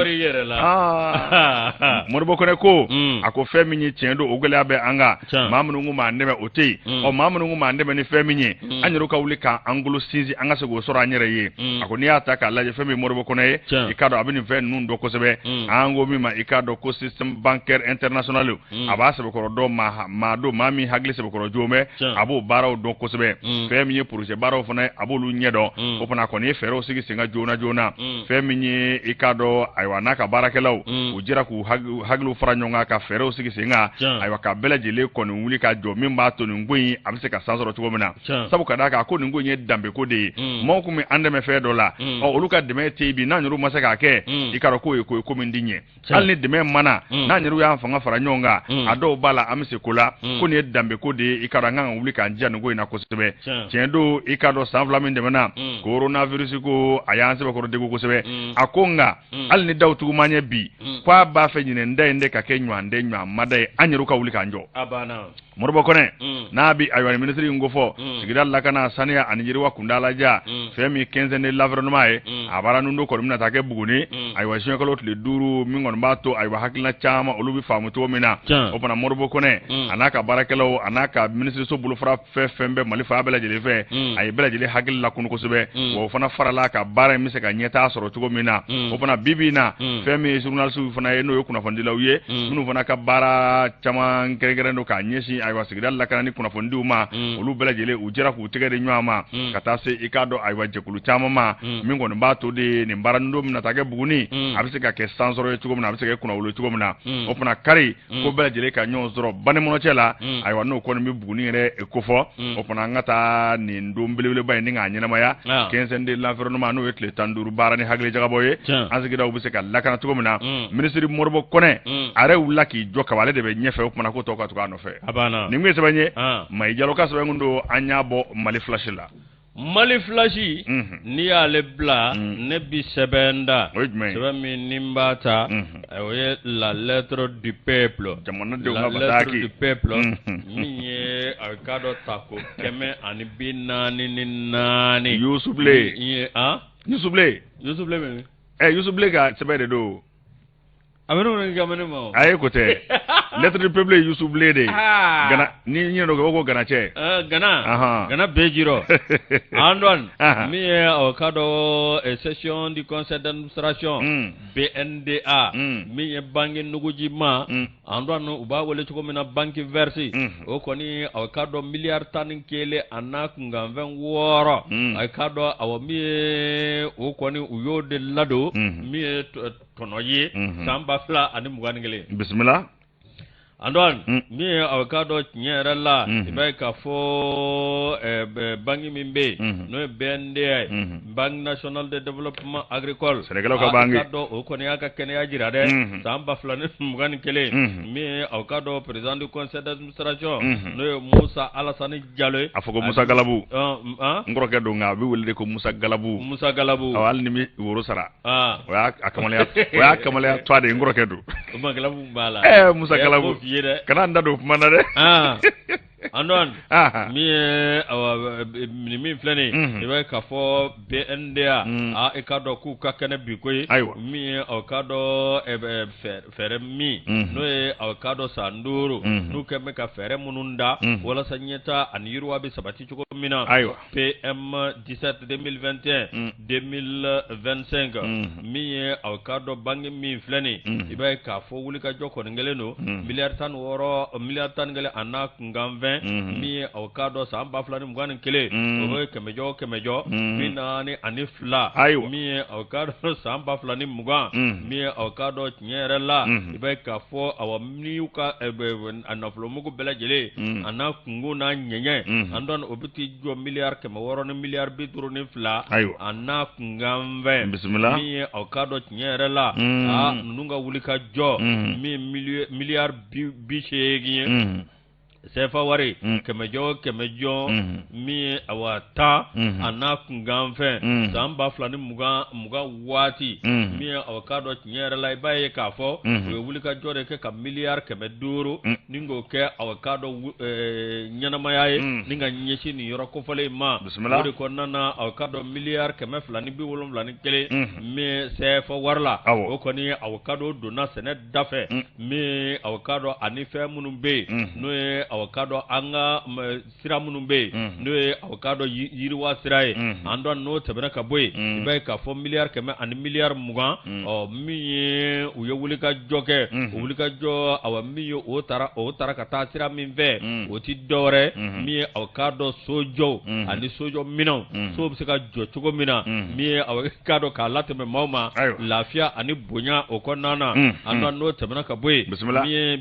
B: Modibo Kone ko, a ko fɛn min ye tiɲɛ don, o gɛlɛya bɛ an kan. Maa minnu kun b'an dɛmɛ, o tɛ yen. Ɔ maa minnu kun b'an dɛmɛ ni fɛn min ye, an yɛrɛ ka wuli k'an golo sinsin, an ka se k'o sɔrɔ an yɛrɛ ye. A ko n'i y'a ta k'a lajɛ, fɛn min Modibo Kone ye, i k'a dɔn a bɛ nin fɛn ninnu dɔn kosɛbɛ. An ko min ma, i k'a dɔn ko système bancaire international, a b'a sɛbɛkɔrɔ dɔn. Maa don, maa min hakili sɛbɛkɔrɔ joon bɛ, a b'o baaraw dɔn kosɛbɛ. Fɛn min ye projet baaraw fana ye, a b'olu ɲɛ dɔn. O fana kɔni ye fɛɛrɛw sigi sen kan joona joona. Fɛn min ye, i k'a dɔn, ayiwa, n'a ka baarakɛlaw, u jɛra k'u hakiliw fara ɲɔgɔn kan ka fɛɛrɛw sigi sen kan, ayiwa, ka bɛɛ lajɛlen kɔni wuli ka jɔ min b'a to nin ko in a bɛ se ka san sɔrɔ cogo min na. Sabu ka d'a kan ko nin ko in ye danbeko de ye. Maaw kun bɛ an dɛmɛ fɛn dɔ la, ɔ olu ka dɛmɛ tɛ yen bi. N'an yɛrɛw ma se k'a kɛ, i k'a dɔn k'o ye ko ye ko min ti ɲɛ. Hali ni dɛmɛ ma na, n'an yɛrɛw y'an fanga fara ɲɔgɔn kan, a dɔw b'a la, an bɛ se ko la. Ko nin ye danbeko de ye, i k'a dɔn an kan ka wuli k'an jija nin ko in na kosɛbɛ. Tiɲɛ don, i k'a dɔn san 2 min tɛmɛna, coronavirus ko a y'an sɛbɛkɔrɔ degun kosɛbɛ. A ko nka hali ni daw tugu man ɲɛ bi, k'a b'a fɛ ɲinɛ da in de ka kɛ ɲɔgɔn tɛ ɲɔgɔn mada ye, an yɛrɛw ka wuli k'an jɔ. Modibo Kone n'a bi, ayiwa, ni minisiri in ko fɔ sigida lakana, saniya ani yiriwa kuntaalajan, fɛn min quinzaine de l'environnement ye, a baara ninnu kɔni bɛna taa kɛ Buguni, ayiwa, juin kalo tile 5, min kɔni b'a to, ayiwa, hakilina caman olu bɛ faamu cogo min na. O fana Modibo Kone a n'a ka baarakɛlaw, a n'a ka minisiriso bolofara fɛn fɛn bɛ Mali fan bɛɛ lajɛlen fɛ, a ye bɛɛ lajɛlen hakili lakunu kosɛbɛ, wa o fana farala ka baara in bɛ se ka ɲɛtaa sɔrɔ cogo min na. O fana bi bi in na, fɛn min ye journalistes fana ye, n'o ye kunnafonidilaw ye, minnu fana ka baara caman kɛrɛnkɛrɛn don k'a ɲɛsin, ayiwa, sigida lakana ni kunnafonidiw ma, olu bɛɛ lajɛlen u jɛra k'u tɛgɛ di ɲɔgɔn ma ka taa se, i k'a dɔn, ayiwa, jɛkulu caman ma, min kɔni b'a to de nin baara ninnu bɛna taa kɛ Buguni, a bɛ se ka kɛ sansɔrɔ ye cogo min na, a bɛ se ka kɛ kunnawolo cogo min na. O fana kari ko bɛɛ lajɛlen ka ɲɔgɔn sɔrɔ Banikɔnɔcɛ la, ayiwa, n'o kɔni bɛ Buguni yɛrɛ kofɔ. O fana an ka taa nin don belebeleba in ni k'a ɲɛnamaya, quinzaine de l'environnement, n'o ye tile 15 baara ni hakili jagabɔ ye, an sigidaw bɛ se ka lakana cogo min na. Minisiri Modibo Kone a yɛrɛ wulila k'i jɔ kaban, ale de bɛ ɲɛfɛ. O kumana ko tɔw ka tugu a nɔfɛ. Nin kun ye sɛbɛn ye, Mayi Jalo ka sɛbɛn kun don, an y'a bɔ Mali Flash la.
A: Mali Flash, n'i y'ale bila, ne bi sɛbɛn da.
B: O ye jumɛn ye?
A: Sɛbɛn min ni n b'a ta, o ye La Lettre du Peuple.
B: Jamanadenw
A: ka La Lettre du Peuple min ye a k'a dɔn tako 144.
B: Yusubile.
A: Ye han.
B: Yusubile.
A: Yusubile min.
B: Ɛ, Yusubile ka sɛbɛn de don.
A: A bɛ ne ka ne ma.
B: A ye ko tɛ, Lettre du Peuple ye Yusubile de ye. Gana ni ɲinɛ dɔ ko Ganacɛ.
A: Gana. Gana bɛɛ jirɔ. Antoine, min ye o k'a dɔn session du conseil d'administration BNDA, min ye banque nugujima, Antoine, u b'a wele cogo min na Banque Verte, o kɔni a k'a dɔn miliyari 11 a n'a kunkanfɛn 6, a k'a dɔn, awɔ, min ye o kɔni u y'o de ladon, min ye tɔnɔ ye san 2021.
B: Bisimila.
A: Antoine, min ye a k'a dɔn tiɲɛ yɛrɛ la, i b'a ye k'a fɔ banque min bɛ yen, n'o ye BNDA ye, Banque Nationale de Développement Agricole.
B: Sɛnɛkɛlaw ka banque.
A: A k'a dɔn o kɔni y'a ka kɛnɛya jira dɛ san 2021, min ye a k'a dɔn président du conseil d'administration, n'o ye Musa Alasani Jalo ye.
B: A fɔ ko Musa Galabu. N kɔrɔkɛ don, nka a bɛ wele de ko Musa Galabu.
A: Musa Galabu.
B: Awɔ, hali ni bɛ woro sara. O y'a kamalenya, o y'a kamalenya tɔgɔ de ye, n kɔrɔkɛ don.
A: O ma Galabu b'a la.
B: Ɛɛ, Musa Galabu. Kana n da don kuma na dɛ.
A: Antoine min ye nin min filɛ nin ye, i b'a ye k'a fɔ BNDA, aa i k'a dɔn k'u ka kɛnɛ bi koyi, min ye aw k'a dɔn fɛɛrɛ min n'o ye aw k'a dɔn san 5 n'u kɛlen bɛ ka fɛɛrɛ minnu da walasa ɲɛtaa ani yiriwa bɛ sabati cogo min na.
B: Ayiwa.
A: PM 17 2021 2025 min ye aw k'a dɔn banque min filɛ nin, i b'a ye k'a fɔ wulikajɔ kɔni kɛlen don miliyari 16, miliyari 11 a n'a kunkanfɛn, min ye aw k'a dɔn san 2021, o bɛ kɛmɛjɔ o kɛmɛjɔ 42.
B: Ayiwa.
A: Min ye aw k'a dɔn san 2020, min ye aw k'a dɔn tiɲɛ yɛrɛ la, i b'a ye k'a fɔ awa n'i y'u ka a nafolomugu bɛɛ lajɛlen a n'a kungo n'a ɲɛɲɛ, Antoine, o bɛ t'i jɔ miliyari 600 ni miliyari 52.
B: Ayiwa.
A: A n'a kunkanfɛn.
B: Bisimila.
A: Min ye aw k'a dɔn tiɲɛ yɛrɛ la, aa ninnu ka wuli ka jɔ, min ye miliyari 80 ye CFA wari, kɛmɛjɔ o kɛmɛjɔ, min ye awa 10 a n'a kunkanfɛn san 2020 waati, min ye aw k'a dɔn tiɲɛ yɛrɛ la, i b'a ye k'a fɔ u ye wulikajɔ de kɛ ka miliyari 500 ni k'o kɛ aw k'a dɔn ɲɛnamaya ye ni ka ɲɛsin nin yɔrɔ kofɔlen in ma.
B: Bisimila.
A: O de kɔnɔna na, aw k'a dɔn miliyari 271 min CFA wari la, o kɔni aw k'a dɔn donna sɛnɛ da fɛ, min aw k'a dɔn ani fɛn minnu bɛ yen, n'o ye aw k'a dɔn an ka sira minnu bɛ yen, n'o ye aw k'a dɔn yiriwa sira ye, an dɔn n'o tɛmɛna ka bɔ yen, i b'a ye k'a fɔ miliyari 100 ani miliyari 20, ɔ min ye u ye wulikajɔ kɛ, o wulikajɔ awa min ye o taara ka taa sira min fɛ, o ti dɔwɛrɛ min ye aw k'a dɔn sojɔw ani sojɔ minɛnw, sow bɛ se ka jɔ cogo min na, min ye aw k'a dɔn k'a latɛmɛ maaw ma lafiya ani bonya o kɔnɔna na. An dɔn n'o tɛmɛna ka bɔ yen, min ye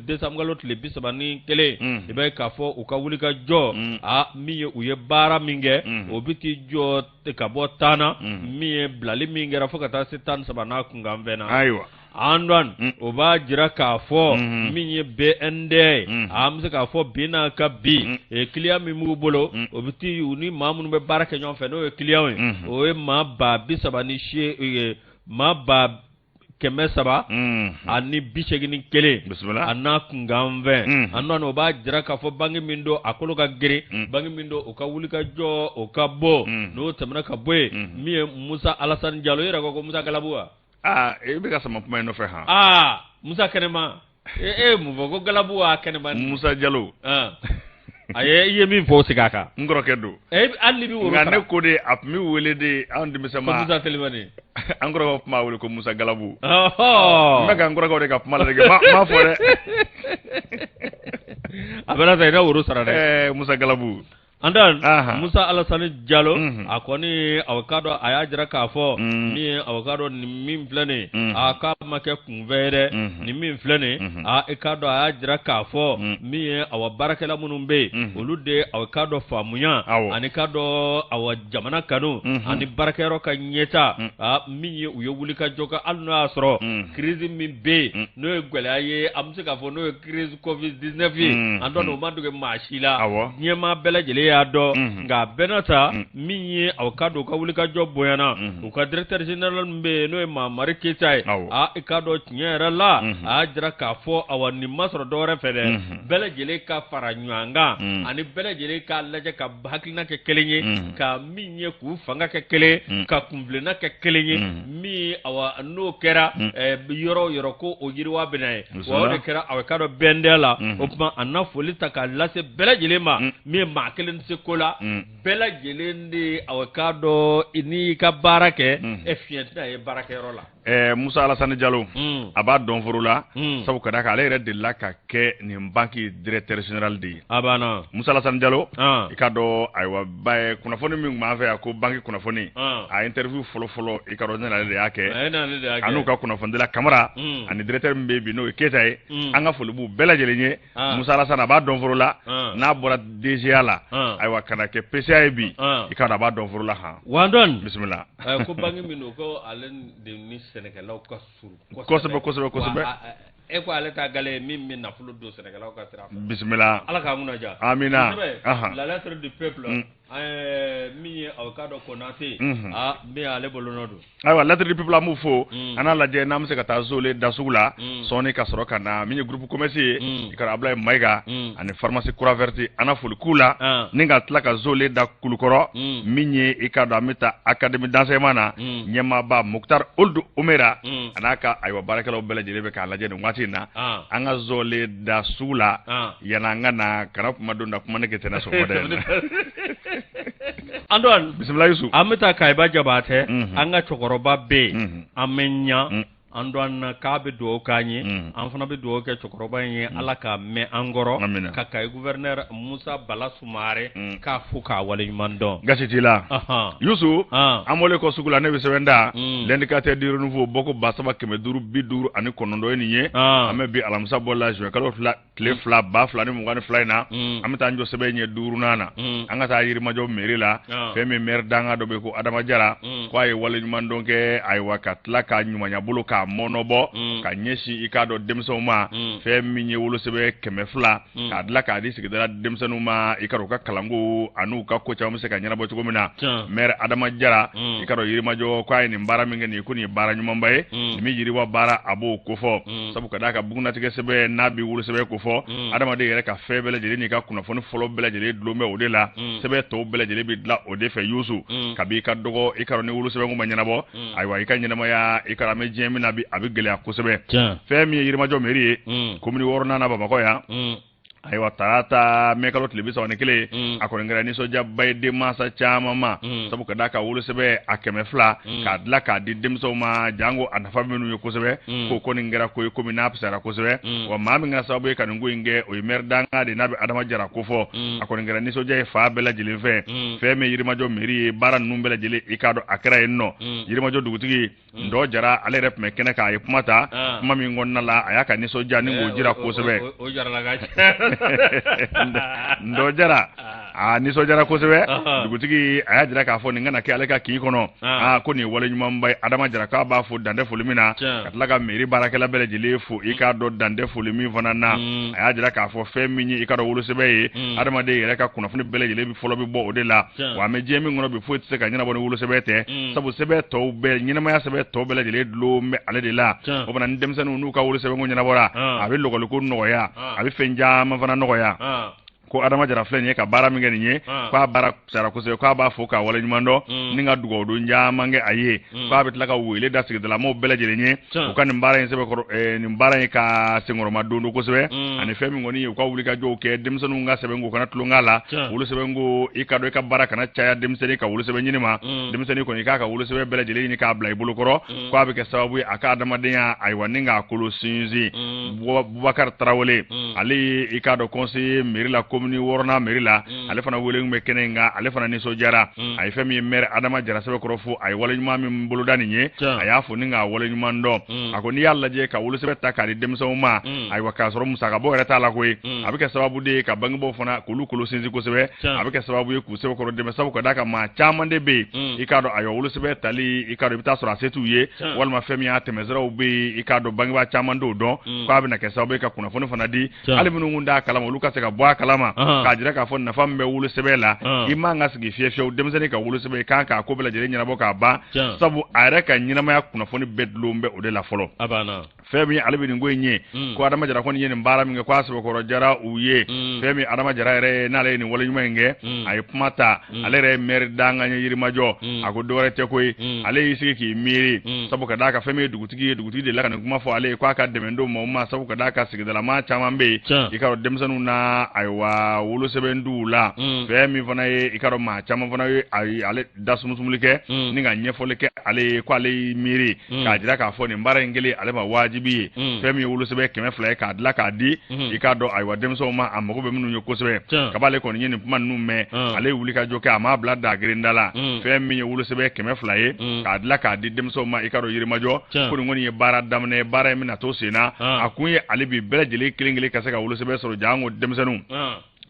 A: décembre kalo tile 31, i b'a ye k'a fɔ u ka wulikajɔ, a min ye u ye baara min kɛ, o bɛ t'i jɔ ka bɔ 10 na, min ye bilali min kɛra fo ka taa se 13 n'a kunkanfɛn na.
B: Ayiwa.
A: Antoine, o b'a jira k'a fɔ min ye BNDA ye, an bɛ se k'a fɔ bi n'a ka bi client min b'u bolo, o bɛ t'i u ni maa minnu bɛ baara kɛ ɲɔgɔn fɛ, n'o ye client ye, o ye maa 38, maa 381 a n'a kunkanfɛn. Antoine, o b'a jira k'a fɔ banque min don, a kolo ka girin, banque min don, o ka wulikajɔ o ka bɔ. N'o tɛmɛna ka bɔ yen, min ye Musa Alasani Jalo, e yɛrɛ ko Musa Galabu wa?
B: Aa, i bɛ ka sama kuma in nɔfɛ han.
A: Aa, Musa kɛnɛma, e ye mun fɔ ko Galabu wa kɛnɛma?
B: Musa Jalo.
A: A ye i ye min fɔ, o segin a kan.
B: N kɔrɔkɛ don.
A: Hali n'i bɛ woro
B: sara. Nka ne ko de, a tun bɛ wele de anw denmisɛnma.
A: Ko Musa Telimani.
B: An kɔrɔkɛw tun b'a wele ko Musa Galabu. N bɛ ka n kɔrɔkɛw de ka kuma ladege, n m'a fɔ dɛ.
A: A bɛ sa i ka woro sara
B: dɛ. Musa Galabu.
A: Antoine, Musa Alasani Jalo, a kɔni aw k'a dɔn a y'a jira k'a fɔ min ye aw k'a dɔn nin min filɛ nin, a k'a ma kɛ kunfɛ ye dɛ, nin min filɛ nin, a i k'a dɔn a y'a jira k'a fɔ min ye awa baarakɛla minnu bɛ yen, olu de aw k'a dɔn faamuya ani k'a dɔn awa jamana kanu ani baarakɛyɔrɔ ka ɲɛta, a min ye u ye wulikajɔ kɛ, hali n'o y'a sɔrɔ crise min bɛ yen, n'o ye gɛlɛya ye, an bɛ se k'a fɔ n'o ye crise Covid 19 ye, an dɔn o ma dogo maa si la, diɲɛmaa bɛɛ lajɛlen y'a dɔn. Nka a bɛɛ n'a ta, min ye aw k'a dɔn u ka wulikajɔ bonyana, u ka directeur général min bɛ yen, n'o ye Mamari Keyita ye, a i k'a dɔn tiɲɛ yɛrɛ la, a y'a jira k'a fɔ awa nin ma sɔrɔ dɔwɛrɛ fɛ dɛ, bɛɛ lajɛlen ka fara ɲɔgɔn kan ani bɛɛ lajɛlen k'a lajɛ ka hakilina kɛ kelen ye, ka min ye k'u fanga kɛ kelen, ka kunfilenna kɛ kelen ye, min awa n'o kɛra yɔrɔ o yɔrɔ ko o yiriwa bɛ na ye, wa o de kɛra aw k'a dɔn BNDA la. O tuma a na foli ta k'a lase bɛɛ lajɛlen ma, min ye maa kelen tɛ se ko la, bɛɛ lajɛlen de aw k'a dɔn n'i y'i ka baara kɛ, e fiɲɛ tɛna ye baarakɛyɔrɔ la.
B: Musa Alasani Jalo, a b'a dɔn foro la, sabu ka d'a kan ale yɛrɛ delila ka kɛ nin banque directeur général de ye.
A: A banna.
B: Musa Alasani Jalo, i k'a dɔn ayiwa ba ye kunnafoni min tun b'an fɛ yan ko banque kunnafoni, a interview fɔlɔ fɔlɔ, i k'a dɔn ne n'ale de y'a kɛ, a n'u ka kunnafonidila Kamara ani directeur min bɛ yen bi n'o ye Keyita ye, an ka foli b'u bɛɛ lajɛlen ye. Musa Alasani a b'a dɔn foro la, n'a bɔra DGA la, ayiwa ka na kɛ PCA ye bi, i k'a dɔn a b'a dɔn foro la han.
A: Wa dɔn.
B: Bisimila.
A: Ko banque min don, ko ale de ni sɛnɛkɛlaw ka surun
B: kosɛbɛ kosɛbɛ kosɛbɛ.
A: E ko ale ta gale ye min bɛ nafolo don sɛnɛkɛlaw ka sira fɛ.
B: Bisimila.
A: Ala k'an kunna diya.
B: Amina.
A: La Lettre du peuple. Min ye aw k'a dɔn Konate, aa min ale bolonɔ don.
B: Ayiwa, Lettre du Peuple, an b'u fo. An n'a lajɛ n'an bɛ se ka taa Zole da sugu la sɔɔni ka sɔrɔ ka na min ye groupe commerce ye, i ka Abulaye Mayiga ani pharmacie Croix Verte, an na foli k'u la ni ka tila ka Zole da Kulukɔrɔ. Min ye i k'a dɔn, an bɛ taa académie d'enseignement na, ɲɛmaaba Muktar Ould Umera a n'a ka ayiwa baarakɛlaw bɛɛ lajɛlen bɛ k'a lajɛ nin waati in na. An ka Zole da sugu la yan'an ka na kana kuma don da kuma ne kɛ tɛnɛ sɔgɔmada in na.
A: Antoine.
B: Bisimila Yusu.
A: An bɛ taa Kayiba Jabatɛ, an ka cɛkɔrɔba bɛ yen, an bɛ ɲa Antoine k'a bɛ dugawu k'an ye, an fana bɛ dugawu kɛ cɛkɔrɔba in ye, Ala ka mɛn an kɔrɔ, ka Kayi gouverneur Musa Bala Sumare k'a fo k'a waleɲuman dɔn.
B: Gasi t'i la Yusu. An bɔlen kɔ sugu la, ne bɛ sɛbɛn da L'Indicateur du Renouveau, bɔko 3559 ye nin ye. An bɛ bi alamisa bɔ la, juin kalo 2 tile 2 2022 in na. An bɛ taa an jɔ sɛbɛn ɲɛ duurunan na. An ka taa Yirimajɔ mairie la. Fɛn min maire danga dɔ bɛ ko Adama Jara, ko a ye waleɲuman dɔn kɛ, ayiwa, ka tila ka ɲumanya bolo k'a mɔnɔbɔ ka ɲɛsin i k'a dɔn denmisɛnw ma. Fɛn min ye wolosɛbɛn 200 k'a dilan k'a di sigidala denmisɛnninw ma, i ka u ka kalanko an'u ka ko caman bɛ se ka ɲɛnabɔ cogo min na. Maire Adama Jara, i ka dɔn Yirimajɔ, k'a ye nin baara min kɛ nin ye, ko nin ye baara ɲumanba ye. Nin bɛ yiriwa baara, a b'o kofɔ, sabu ka d'a ka bugunnatigɛ sɛbɛn n'a bɛ wolosɛbɛn kofɔ, adamaden yɛrɛ ka fɛn bɛɛ lajɛlen n'i ka kunnafoni fɔlɔ bɛɛ lajɛlen dulon bɛ o de la. Sɛbɛn tɔw bɛɛ lajɛlen bɛ dilan o de fɛ. Yusu, kabi i ka dɔgɔ, i ka dɔn ni wolosɛbɛnko ma ɲɛnabɔ, ayiwa, i ka ɲɛnamaya, i ka an bɛ diɲɛ min na bi, a bɛ gɛlɛya kosɛbɛ. Fɛn min ye Yirimajɔ mairie ye, commune wɔɔrɔnan na Bamakɔ yan, ayiwa, tarata mɛ kalo tile 31, a kɔni kɛra nisɔndiyaba ye denmansa caman ma, sabu ka d'a ka wolosɛbɛn a 200 k'a dilan k'a di denmisɛnw ma, janko a nafa minnu ye kosɛbɛ, k'o kɔni kɛra ko ye komi n'a fisayara kosɛbɛ. Wa maa min kɛra sababu ye ka nin ko in kɛ, o ye maire danga de n'a bɛ Adama Jara kofɔ. A kɔni kɛra nisɔndiya ye fa bɛɛ lajɛlen fɛ. Fɛn min Yirimajɔ mairie ye, baara ninnu bɛɛ lajɛlen, i k'a dɔn a kɛra yen nɔ. Yirimajɔ dugutigi Ndɔ Jara, ale yɛrɛ tun bɛ kɛnɛ kan, a ye kuma ta. Kuma min kɔnɔna la, a y'a ka nisɔndiya ni k'o jira kosɛbɛ. Ndɔ Jara a nisɔndiyara kosɛbɛ. Dugutigi a y'a jira k'a fɔ nin kana kɛ ale ka kin kɔnɔ. Aa, ko nin ye wale ɲumanba ye. Adama Jara k'a b'a fo dantɛ foli min na, ka tila ka mairie baarakɛla bɛɛ lajɛlen fo, i k'a dɔn dantɛ foli min fana na. A y'a jira k'a fɔ fɛn min ye i ka dɔn wolosɛbɛn ye, adamaden yɛrɛ ka kunnafoni bɛɛ lajɛlen fɔlɔ bɛ bɔ o de la. Wa an bɛ diɲɛ min kɔnɔ bi, foyi tɛ se ka ɲɛnabɔ ni wolosɛbɛn tɛ, sabu sɛbɛn tɔw bɛɛ, ɲɛnamaya sɛbɛn tɔw bɛɛ lajɛlen dulon bɛ ale de la. O fana ni denmisɛnninw n'u ka wolosɛbɛnko ɲɛnabɔra, a bɛ lɔgɔliko nɔgɔya, a bɛ fɛn caman fana nɔgɔya. Ko Adama Jara filɛ nin ye ka baara min kɛ nin ye, k'a baara sara kosɛbɛ, k'a b'a fo k'a waleɲuman dɔn ni ka dugawu don caman kɛ a ye. K'a bɛ tila ka wele da sigidalamaw bɛɛ lajɛlen ye, u ka nin baara in sɛbɛkɔrɔ, nin baara in ka senkɔrɔma don don kosɛbɛ. Ani fɛn min kɔni ye, u ka wuli ka jɔw kɛ denmisɛnninw ka sɛbɛnko kana tulonkɛ la. Wolosɛbɛnko, i ka dɔn i ka baara kana caya denmisɛnnin ka wolosɛbɛn ɲini ma. Denmisɛnnin kɔni, i k'a ka wolosɛbɛn bɛɛ lajɛlen ɲini k'a bila i bolokɔrɔ, k'a bɛ kɛ sababu ye a ka adamadenya, ayiwa, ni k'a kolo sinsin. Bubakari Tarawele, ale ye i k'a dɔn conseiller mairie la, commune wɔɔrɔnan mairie la, ale fana wele bɛ kɛnɛ in kan, ale fana nisɔndiyara. A ye fɛn min ye maire Adama Jara sɛbɛkɔrɔ fo, a ye waleɲuman min boloda nin ye, a y'a fo ni k'a waleɲuman dɔn. A ko n'i y'a lajɛ ka wolosɛbɛn ta k'a di denmisɛnw ma, ayiwa, k'a sɔrɔ musakabɔ yɛrɛ t'a la koyi, a bɛ kɛ sababu de ye ka bangebaaw fana k'olu kolo sinsin kosɛbɛ. A bɛ kɛ sababu ye k'u sɛbɛkɔrɔ dɛmɛ, sabu ka d'a kan maa caman de bɛ yen, i k'a dɔn, ayiwa, wolosɛbɛn tali, i k'a dɔn, i bɛ taa sɔrɔ a se t'u ye, walima fɛn min y'a tɛmɛsiraw bɛ yen, i k'a dɔn bangebaa caman t'o dɔn. K'a bɛna kɛ sababu ye ka kunnafoni fana di, hali minnu kun t'a kalama, olu ka se ka bɔ a kalama, k'a jira k'a fɔ nafa min bɛ wolosɛbɛn la. I man ka sigi fiye fiyewu denmisɛnnin ka wolosɛbɛn, i kan k'a ko bɛɛ lajɛlen ɲɛnabɔ k'a ban, sabu a yɛrɛ ka ɲɛnamaya kunnafoni bɛɛ dulon bɛ o de la fɔlɔ. Fɛn min ale bɛ nin ko in ye, ko Adama Jara kɔni ye nin baara min kɛ, k'a sɛbɛkɔrɔ jara u ye. Fɛn min Adama Jara yɛrɛ ye, n'ale ye nin wale ɲuman in kɛ, a ye kuma ta, ale yɛrɛ ye maire dangan ye Yirimajɔ. A ko dɔwɛrɛ tɛ koyi, ale y'i sigi k'i miiri, sabu ka d'a kan fɛn min ye dugutigi ye, dugutigi de la ka nin kuma fɔ ale ye, k'a ka dɛmɛ don maaw ma, sabu ka d'a kan sigidalamaa caman bɛ yen, i ka dɔn denmisɛnninw na, ayiwa, wolosɛbɛn d'u la. Fɛn min fana ye, i ka dɔn maa caman fana ye ale da sumusumuli kɛ ni ka ɲɛfɔli kɛ ale ye, ko ale y'i miiri k'a jira k'a fɔ nin baara in kɛlen ale ma wajibi ye. Fɛn min ye wolosɛbɛn 200 ye k'a dilan k'a di, i k'a dɔn, ayiwa, denmisɛnw ma, a mago bɛ minnu ye kosɛbɛ. Kab'ale kɔni ye nin kuma ninnu mɛn, ale ye wuli ka jɔ kɛ, a m'a bila dagirinda la. Fɛn min ye wolosɛbɛn 200 ye k'a dilan k'a di denmisɛnw ma, i k'a dɔn Yirimajɔ, ko nin kɔni ye baara daminɛ, baara in bɛna to sen na. A kun ye ale bi bɛɛ lajɛlen kelen kelen ka se ka wolosɛbɛn sɔrɔ, janko denmisɛnninw.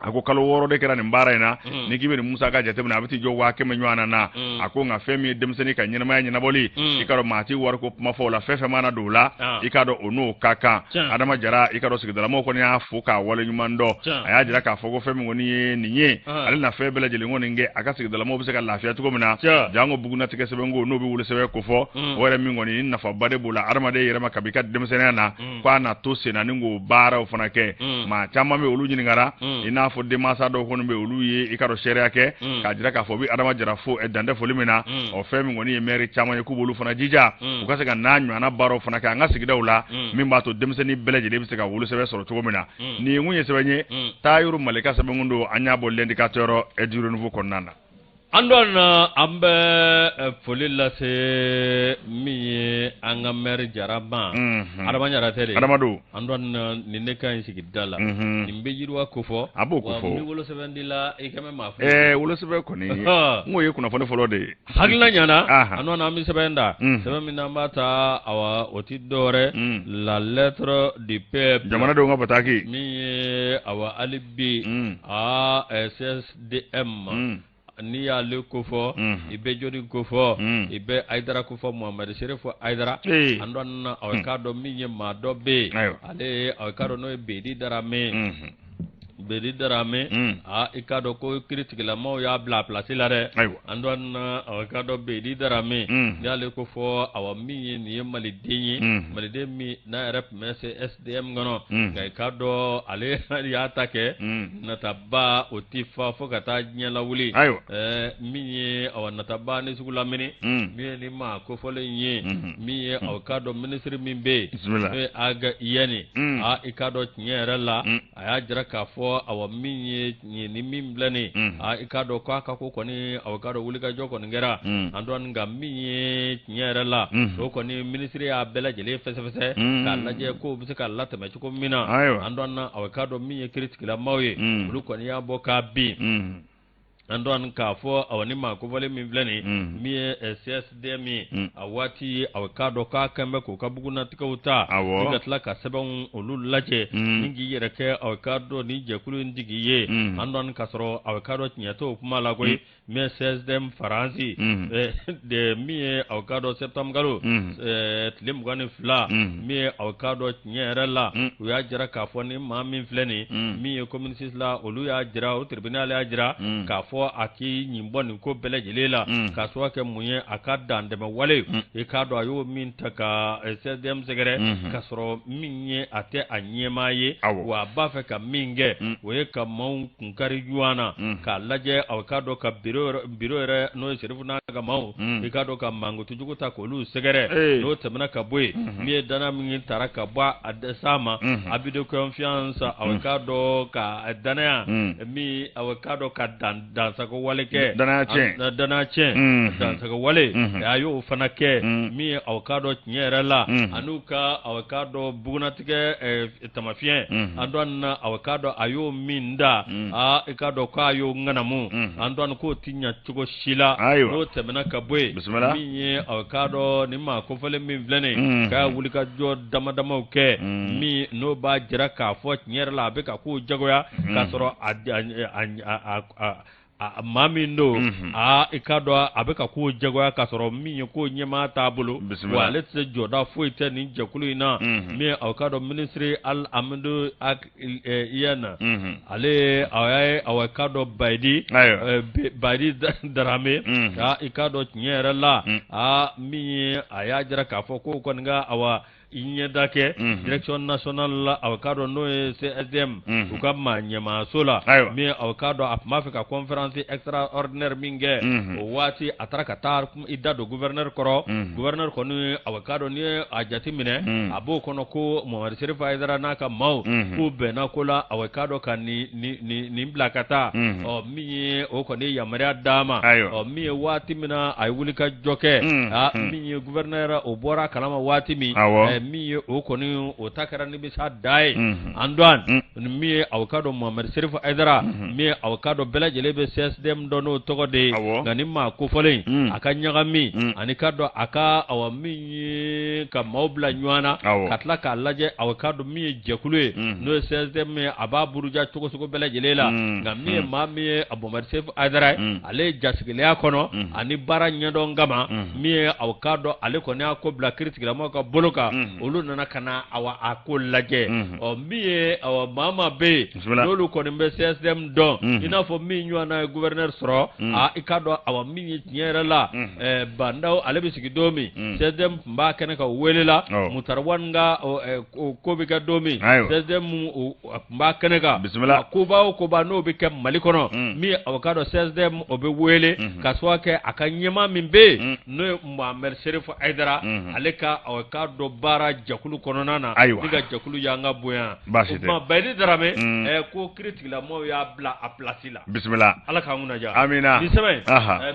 B: A ko kalo 6 de kɛra nin baara in na. Ni k'i bɛ nin musaka jateminɛ, a bɛ t'i jɔ 100,000 ɲɔgɔn na. A ko nka fɛn min ye denmisɛnnin ka ɲɛnamaya ɲɛnabɔli, i ka dɔn maa tɛ wariko kuma fɔ o la, fɛn fɛn mana don o la, i ka dɔn o n'o ka kan. Adama Jara, i ka dɔn sigidalamaw kɔni y'a fo k'a waleɲuman dɔn. A y'a jira k'a fɔ ko fɛn min kɔni ye nin ye, ale na fɛn bɛɛ lajɛlen kɔni kɛ a ka sigidalamaw bɛ se ka lafiya cogo min na, janko bugunnatigɛ sɛbɛnko n'o bɛ wolosɛbɛn kofɔ, o yɛrɛ min kɔni ni nafaba de b'o la adamaden yɛrɛ ma kabi i ka denmisɛnninya na, k'a na to senna ni k'o baaraw fana kɛ. Maa caman bɛ olu ɲininkara, i n'a fɔ denmansa dɔw kɔni bɛ olu ye i ka dɔn seereya kɛ k'a jira k'a fɔ u bɛ Adama Jara fo dantɛ foli min na. Ɔ, fɛn min kɔni ye mɛri caman ye, k'u b'olu fana jija u ka se ka n'a ɲɔgɔnna baaraw fana kɛ an ka sigidaw la, min b'a to denmisɛnnin bɛɛ lajɛlen bɛ se ka wolosɛbɛn sɔrɔ cogo min na. Nin ye mun ye sɛbɛn ye, Tayiru Malika sɛbɛnkun don, an y'a bɔ L'Indicateur du Renouveau kɔnɔna na.
A: An dɔn an bɛ foli lase min ye an ka mɛri Jara ma, Adama Jara tɛ de.
B: Adama don.
A: An dɔn nin ne ka ɲi sigida la, nin bɛ yiriwa ko fɔ.
B: A b'o ko fɔ.
A: Ni wolosɛbɛn dila i kɛmɛ maa fɔ.
B: Wolosɛbɛn kɔni n k'o ye kunnafoni fɔlɔ de ye.
A: Hakilina ɲana. An dɔn an bɛ sɛbɛn da, sɛbɛn min n'an b'a ta, awa, o tɛ dɔwɛrɛ, La Lettre du Peuple.
B: Jamanadenw ka bataki.
A: Min ye, awa, hali bi aa CSDM, n'i y'ale kofɔ, i bɛ jɔni kofɔ? I bɛ Hayidara kofɔ, Muhamadu Serifu Hayidara. An dɔn na, aw k'a dɔn min ye maa dɔ bɛ yen, ale, aw k'a dɔn n'o ye Bedi Darame. Bedi Darame, aa, i k'a dɔn ko kiiritigilamaw y'a bila a place la dɛ. An dɔn na, aw k'a dɔn Bedi Darame, n'i y'ale kofɔ, awa, min ye nin ye maliden ye, maliden min n'a yɛrɛ tun bɛ CSDM kɔnɔ, nka i k'a dɔn ale y'a ta kɛ nataba, o ti fa fo ka taa diɲɛ lawuli. Min ye, awa, nataba ni sugu lamini, min ye ni maa kofɔlen ye, min ye, aw k'a dɔn minisiri min bɛ yen, n'o ye Ag Iyɛni, aa, i k'a dɔn tiɲɛ yɛrɛ la, a y'a jira k'a fɔ, awa, min ye ni min filɛ nin, aa, i k'a dɔn k'a ka ko kɔni, aw k'a dɔn wulikajɔ kɔni kɛra. An dɔn nka min ye tiɲɛ yɛrɛ la, o kɔni minisiri y'a bɛɛ lajɛlen fɛsɛfɛsɛ k'a lajɛ k'o bɛ se ka latɛmɛ cogo min na. An dɔn na, aw k'a dɔn min ye kiiritigilamaw ye, olu kɔni y'a bɔ k'a bin. An dɔn k'a fɔ, awa, ni maa kofɔlen min filɛ nin, min ye CSDM ye, a waati, aw k'a dɔn k'a kɛn bɛ k'u ka bugunnatigɛw ta ni ka tila ka sɛbɛnw olu lajɛ ni k'i yɛrɛ kɛ, aw k'a dɔn ni jɛkulu in tigi ye. An dɔn k'a sɔrɔ, aw k'a dɔn tiɲɛ t'o kuma la koyi. Min ye CSDM Faransi de, min ye, aw k'a dɔn septembre kalo tile 22, min ye, aw k'a dɔn tiɲɛ yɛrɛ la, u y'a jira k'a fɔ ni maa min filɛ nin, min ye commune la, olu y'a jira, o tribunal y'a jira k'a fɔ a k'i ɲin bɔ nin ko bɛɛ lajɛlen la, k'a sababu kɛ mun ye? A ka dantɛmɛ wale, i k'a dɔn a y'o min ta ka CSDM sɛgɛrɛ, k'a sɔrɔ min ye a tɛ a ɲɛmaa ye. Wa a b'a fɛ ka min kɛ, o ye ka maaw kunkari ɲɔgɔn na, k'a lajɛ, aw k'a dɔn ka bureau yɛrɛ, n'o ye Serifu n'a ka maaw, i k'a dɔn ka mankutujugu ta k'olu sɛgɛrɛ. N'o tɛmɛna ka bɔ yen, min ye danaya min taara ka bɔ a dɛsɛ ma, abus de confiance, aw k'a dɔn ka danaya min, aw k'a dɔn ka dansago wale kɛ.
B: Danaya tiɲɛ.
A: Danaya tiɲɛ, dansago wale, a y'o fana kɛ. Min ye, aw k'a dɔn tiɲɛ yɛrɛ la, an'u ka, aw k'a dɔn bugunnatigɛ tamafiɲɛ, an dɔn na, aw k'a dɔn a y'o min da, aa, i k'a dɔn k'a y'o ŋanamu. An dɔn k'o ti ɲa cogo si la. N'o tɛmɛna ka bɔ yen, min ye, aw k'a dɔn ni maa kofɔlen min filɛ nin, k'a wuli ka jɔ dama damaw kɛ, min n'o b'a jira k'a fɔ tiɲɛ yɛrɛ la a bɛ ka kow jagoya, k'a sɔrɔ a maa min don, aa, i k'a dɔn a bɛ ka kow jagoya, k'a sɔrɔ min ye ko ɲɛmaa t'a bolo, wa ale tɛ se, jɔda foyi tɛ nin jɛkulu in na. Min ye, aw k'a dɔn minisiri Al Amadu Iyɛn, ale a ye, aw k'a dɔn Bayidi Darame, i k'a dɔn tiɲɛ yɛrɛ la, aa, min ye a y'a jira k'a fɔ ko kɔni ka, awa, i ɲɛda kɛ direction nationale la, aw k'a dɔn n'o ye CSDM u ka maa ɲɛmaaso la. Min aw k'a dɔn a tun b'a fɛ ka conférence extraordinaire min kɛ, o waati a taara ka taa i da don gouverneur kɔrɔ. Gouverneur kɔni, aw k'a dɔn n'i ye a jate minɛ, a b'o kɔnɔ ko Mamadu Serifu Hayidara n'a ka maaw k'u bɛnna ko la, aw k'a dɔn ka nin bila ka taa. Ɔ, min ye o kɔni yamaruya d'a ma. Ɔ, min ye waati min na a ye wuli ka jɔ kɛ, min ye gouverneur o bɔra a kalama waati min. Min ye o kɔni o ta kɛra nimisa da ye. Antoine, min ye aw k'a dɔn Mohamed Serif Aidara, min ye aw k'a dɔn bɛɛ lajɛlen bɛ CSDM dɔn n'o tɔgɔ de ye, nka ni maa kofɔlen a ka ɲagami ani k'a dɔn a ka awa min ye ka maaw bila ɲɔgɔn na ka tila k'a lajɛ aw k'a dɔn min ye jɛkulu ye, n'o ye CSDM ye, a b'a buruja cogo sugu bɛɛ lajɛlen la. Nka min ye maa min ye Mohamed Serif Aidara ye, ale ye jasigilenya kɔnɔ ani baara ɲɛdɔn kama, min ye aw k'a dɔn ale kɔni y'a ko bila kiiritigɛlamɔgɔw ka bolo kan, olu nana ka na awa a ko lajɛ. Ɔ min ye awa maa maa bɛ yen n'olu kɔni bɛ CSDM dɔn, i n'a fɔ min ɲɔgɔnna ye gouverneur sɔrɔ, aa i k'a dɔn awa min ye tiɲɛ yɛrɛ la, Bah N'Daw ale bɛ sigi don min, CSDM tun b'a kɛnɛ kan wele la, Moctar Ouane ka ko bɛ kɛ don min, CSDM tun b'a kɛnɛ kan.
B: Bisimila.
A: Koba o koba n'o bɛ kɛ Mali kɔnɔ, min ye aw k'a dɔn CSDM o bɛ wele ka sababu kɛ a ka ɲɛmaa min bɛ yen, n'o ye Mohamed Serif Aidara, ale ka aw k'a dɔn baara jɛkulu kɔnɔna na.
B: Ayiwa.
A: Ni ka jɛkulu y'an ka bonya.
B: Baasi tɛ.
A: O tuma Bayidi Darame, ko kiiritigɛlamɔgɔw y'a bila a place la.
B: Bisimila.
A: Ala k'an kunna diya.
B: Amina.
A: Nin sɛbɛn
B: in,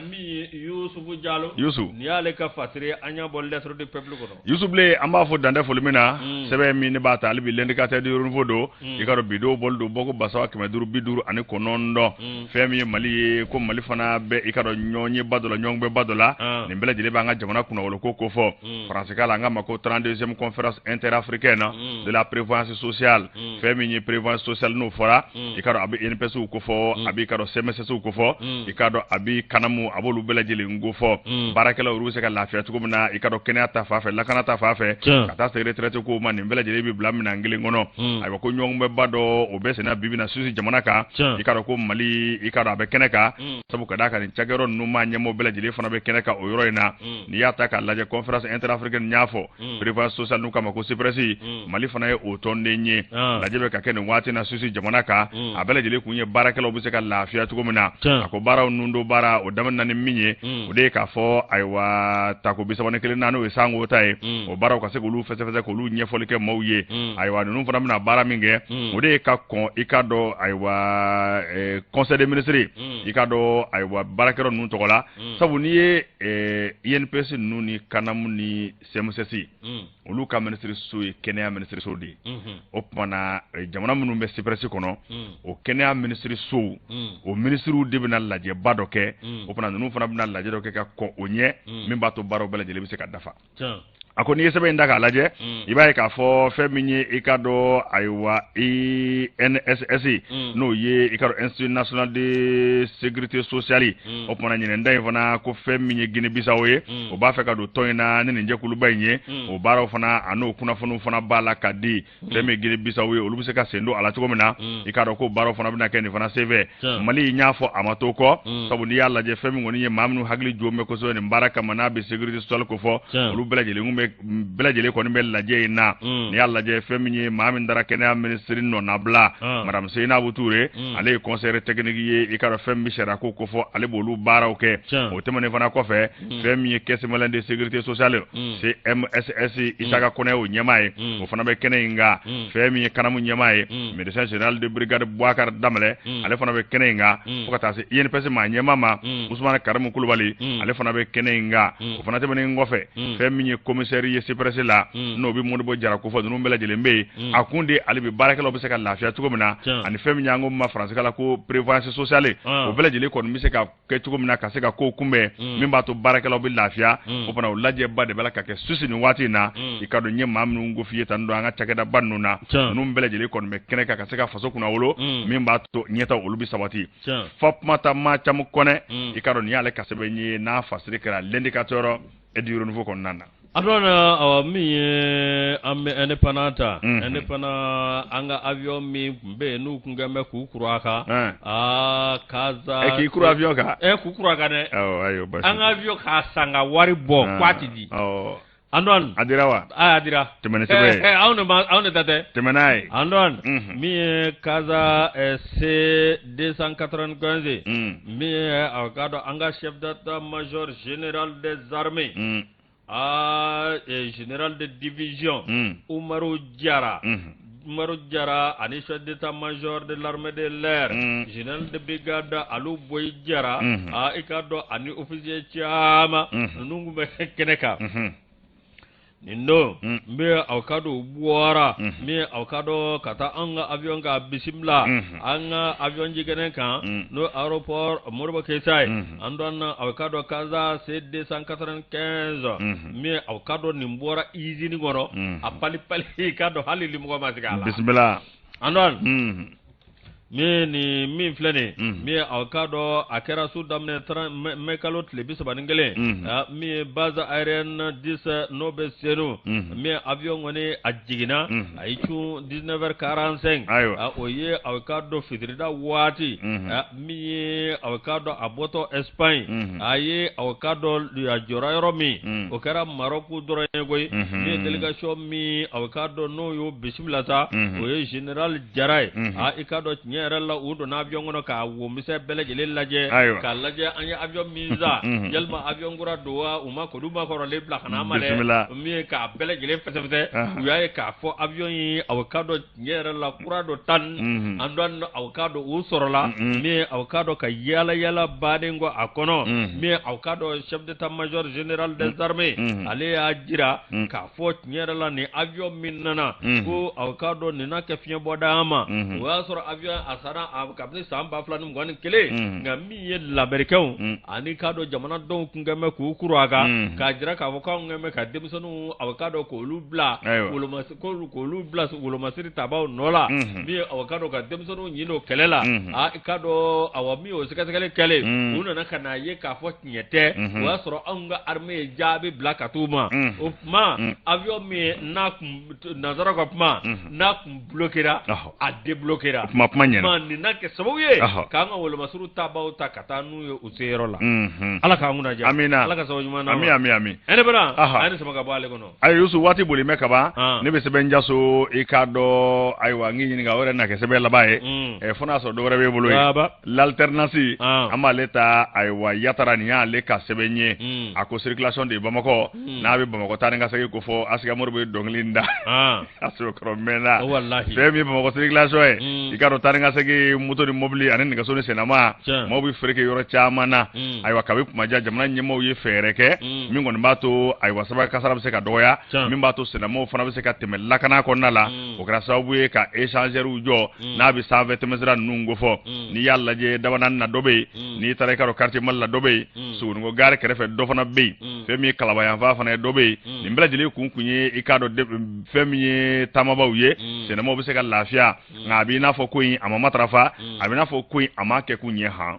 A: min ye Yusufu Jalo.
B: Yusu.
A: Nin y'ale ka fasiri ye, an y'a bɔ Lettre du peuple kɔnɔ.
B: Yusu Bilen, an b'a fo dan tɛ foli min na. Sɛbɛn min ne b'a ta hali bi, L'Indicateur du Renouveau don. I k'a dɔn bi don bɔli don bɔko 3559. Fɛn min ye Mali ye, ko Mali fana bɛ i k'a dɔn ɲɔgɔnyeba dɔ la, ɲɔgɔnbɛnba dɔ la. Nin bɛɛ lajɛlen b'an ka jamana kunnawolo ko kofɔ. Faransikan la an k'a ma ko 32e conférence interafricaine de la prévoyance sociale. Fɛn min ye prévoyance sociale n'o fɔra, i k'a dɔn a bɛ INPS kofɔ, a b'i k'a dɔn CMSS kofɔ, i k'a dɔn a bɛ CANAM, a b'olu bɛɛ lajɛlen kofɔ. Baarakɛlaw olu bɛ se ka lafiya cogo min na, i k'a dɔn kɛnɛya ta fan fɛ, lakana ta fan fɛ, ka taa se retraite ko ma, nin bɛɛ lajɛlen bɛ bila minɛn kelen kɔnɔ. Ayiwa, ko ɲɔgɔnbɛnba dɔ o bɛ senna bi bi na Suisse jamana kan. I k'a dɔn ko Mali, i k'a dɔn a bɛ kɛnɛ kan, sabu ka d'a kan nin cakɛyɔrɔ ninnu maa ɲɛmɔgɔ bɛɛ lajɛlen fana bɛ kɛnɛ kan o yɔrɔ in na. N'i y'a ta k'a lajɛ, conférence interafricaine n y'a fɔ, prévoyance sociale n'u k'a ma ko CIPRES, Mali fana ye o tɔnden ye. Lajɛ bɛ ka kɛ nin waati na Suisse jamana kan. A bɛɛ lajɛlen kun ye baarakɛlaw bɛ se ka lafiya cogo min na. A ko baaraw ninnu don baara o daminɛ ni min ye, o de ye k'a fɔ ayiwa tako 31 na, n'o ye sango ta ye, o baaraw ka se k'olu fɛsɛfɛsɛ, k'olu ɲɛfɔli kɛ maaw ye. Ayiwa, ninnu fana bɛna baara min kɛ, o de ye ka kɔn i k'a dɔn ayiwa conseil des ministres, i k'a dɔn ayiwa baarakɛyɔrɔ ninnu tɔgɔ la. Sabu n'i ye INPS ninnu ni CANAM ni CMSS, olu ka minisiriso ye kɛnɛya minisiriso de ye. O tuma na jamana minnu bɛ CIPRES kɔnɔ, o kɛnɛya minisirisow, o minisiriw de bɛna lajɛba dɔ kɛ. O fana ninnu fana bɛna lajɛ dɔ kɛ ka kɔn o ɲɛ, min b'a to baaraw bɛɛ lajɛlen bɛ se ka dafa. A ko n'i ye sɛbɛn in ta k'a lajɛ, i b'a ye k'a fɔ fɛn min ye i k'a dɔn ayiwa INSS, n'o ye i k'a dɔn Institut national de sécurité sociale. O tuma na ɲinɛn ta in fana, ko fɛn min ye Guinée Bissau ye, o b'a fɛ ka don tɔn in na ni nin jɛkuluba in ye. O baaraw fana a n'o kunnafoniw fana b'a la ka di. Fɛn min ye Guinée Bissau ye, olu bɛ se ka sen don a la cogo min na, i k'a dɔn ko baaraw fana bɛna kɛ nin fana senfɛ. Mali, n y'a fɔ, a ma to kɔ, sabu n'i y'a lajɛ, fɛn min kɔni ye maa minnu hakili jɔ bɛ kosɛbɛ nin baara kama, n'a bɛ sécurité sociale ko fɔ, olu bɛɛ lajɛlen bɛ bɛɛ lajɛlen kɔni bɛ lajɛ in na. N'i y'a lajɛ, fɛn min ye maa min taara kɛnɛya minisiri nɔnabila, madame Seynabou Touré, ale ye conseiller technique ye, i k'a dɔn fɛn min bɛ sariya ko kofɔ, ale b'olu baaraw kɛ. O tɛmɛnen fana kɔfɛ, fɛn min ye caisse malienne de sécurité sociale, CMSS, Isaka Kɔnɛ o ɲɛmaa ye, o fana bɛ kɛnɛ in kan. Fɛn min ye CANAM ɲɛmaa ye, médecin général de brigade Boubacar Danbɛlɛ, ale fana bɛ kɛnɛ in kan, fo ka taa se INPS maa ɲɛmaa ma, Ousmane Karimu Kulubali, ale fana bɛ kɛnɛ in kan. O fana tɛmɛnen kɔfɛ, fɛn min ye commissaire ye CIPRES la, n'o bɛ Modibo Jara kofɔ, ninnu bɛɛ lajɛlen bɛ yen. A kun de ale bɛ baarakɛlaw bɛ se ka lafiya cogo min na, ani fɛn min y'an ko ma faransikan la ko prévoyance sociale, o bɛɛ lajɛlen kɔni bɛ se ka kɛ cogo min na ka se ka kow kunbɛn, min b'a to baarakɛlaw bɛ lafiya. O fana o lajɛba de bɛ la ka kɛ Suisse nin waati in na. I ka dɔn n ye maa minnu ko f'i ye tan, don an ka cakɛdaba ninnu na, ninnu bɛɛ lajɛlen kɔni bɛ kɛnɛ kan ka se ka faso kunnawolo, min b'a to ɲɛta olu bɛ sabati. Fatoumata Mathiam Kɔnɛ, i ka dɔn nin y'ale ka sɛbɛn ye, n'a fasiri kɛra L'Indicateur et du Renouveau kɔnɔna na.
A: A dɔn awa min ye an bɛ Indépendant ta, Indépendant, an ka avion min tun bɛ yen n'u tun kɛn bɛ k'u kuru a kan, aa Casa.
B: K'i kuru avion kan?
A: K'u kuru a kan dɛ. An ka avion k'a san ka wari bɔ k'a ti di. Antoine.
B: A dira wa?
A: A dira.
B: Tɛmɛ ni sɛbɛn ye.
A: Anw de ma, anw de ta tɛ.
B: Tɛmɛ n'a ye.
A: Antoine. Min ye Casa C 295, min ye a k'a dɔn an ka chef d'état-major général des armées, général de division Umaru Jara. Umaru Jara ani chef d'état-major de l'armée de l'air, général de brigade Alou Boyi Jara, i k'a dɔn ani officier caman, ninnu tun bɛ kɛnɛ kan. Nin don n bɛ aw ka dɔn u bɔra min aw ka dɔn ka taa an ka avion ka bisimila an ka avion jigin kɛnɛ kan n'o aéroport Modibo Keyita ye Antoine aw ka dɔn Casa C295 min aw ka dɔn nin bɔra usine kɔnɔ a pali pali i ka dɔn hali limɔgɔ ma sigi a la
B: bisimila
A: Antoine min ni min filɛ nin min aw ka dɔn a kɛra su daminɛ mɛ kalo tile 31 min ye base aérienne 10 n'o bɛ Senu min avion kɔni a jiginna a y'i cun 19h45
B: ayiwa
A: o ye aw ka dɔn fitirida waati min ye aw ka dɔn a bɔtɔ Espagne a ye aw ka dɔn a jɔra yɔrɔ min o kɛra Maroc dɔrɔn ye koyi min ye délégation min aw ka dɔn n'o y'o bisimila sa o ye général Jara ye aa i ka dɔn tiɲɛ yɛrɛ la u donna avion kɔnɔ k'a womisɛn bɛɛ lajɛlen lajɛ k'a lajɛ an ye avion min san yalima avion kura don wa u ma kɔni ma kɔrɔlen bila ka na an ma dɛ min ye k'a bɛɛ lajɛlen fɛsɛfɛsɛ u y'a ye k'a fɔ avion ye aw ka dɔn tiɲɛ yɛrɛ la kura don tan Antoine aw ka dɔn u sɔrɔla min ye aw ka dɔn ka yaala yaala baden kɔ a kɔnɔ min ye aw ka dɔn chef d'état-major général des armées ale y'a jira k'a fɔ tiɲɛ yɛrɛ la nin avion min nana ko aw ka dɔn nin na kɛ fiɲɛbɔda an ma o y'a sɔrɔ avion a sanna kabini san 2021 nka min ye lamerikɛnw ani k'a dɔn jamana dɔw tun kɛn bɛ k'u kuru a kan k'a jira k'a fɔ k'anw kɛn bɛ ka denmisɛnninw aw ka dɔn k'olu bila k'olu bila wolomasiri tabaw nɔ la min ye aw ka dɔn ka denmisɛnninw ɲin don kɛlɛ la i ka dɔn awa min y'o sɛgɛsɛgɛli kɛlen u nana ka n'a ye k'a fɔ tiɲɛ tɛ o y'a sɔrɔ anw ka armée ye jaabi bila ka t'u ma o tuma avion min n'a kun nansara ka kuma n'a kun bloquera a débloquera
B: kuma kuma ɲɛna
A: nin na kɛ sababu ye k'an ka wolomasiri tabaw ta ka taa n'u ye u se yɔrɔ la Ala k'an kunna diya
B: amina
A: Ala ka sababu ɲuman d'an
B: ma ami ami ami
A: ɛnɛ bara a ye nin sama ka bɔ ale kɔnɔ
B: ayi Yusu waati boli bɛ kaban ne bɛ sɛbɛn jaso i k'a dɔn ayiwa n k'i ɲininka o yɛrɛ na kɛ sɛbɛn laban ye fo n'a sɔrɔ dɔ wɛrɛ b'e bolo
A: ye
B: l'alternance an b'ale ta ayiwa Yatara nin y'ale ka sɛbɛn ye a ko circulation de Bamakɔ n'a bɛ Bamakɔ taa ni ka segin ko fɔ Asika Mori bɛ dɔnkili da a sɛbɛkɔrɔ mɛnna fɛn min ye Bamakɔ circulation ye i k'a dɔn taa ni ka segin moto ni mobili ani nɛgɛso ni sennama maaw bɛ fereke yɔrɔ caman na ayiwa kabi kuma jan jamana ɲɛmaaw ye fɛɛrɛ kɛ min kɔni b'a to ayiwa siraba kasara bɛ se ka dɔgɔya min b'a to sennamaw fana bɛ se ka tɛmɛ lakana kɔnɔna la o kɛra sababu ye ka échangeurs jɔ n'a bɛ sanfɛ tɛmɛsira ninnu kofɔ n'i y'a lajɛ Dabanaani na dɔ bɛ yen n'i taara i k'a dɔn quartier Mali la dɔ bɛ yen Sogonikɔ gare kɛrɛfɛ dɔ fana bɛ yen fɛn min ye Kalaban yanfan fana ye dɔ bɛ yen nin bɛɛ lajɛlen kun kun ye i k'a dɔn fɛn min ye taamabaaw ye sennamaw bɛ se ka lafiya nka a b'i n'a fɔ ko in a ma matarafa a b'i n'a fɔ ko in a ma kɛ kun ɲɛ han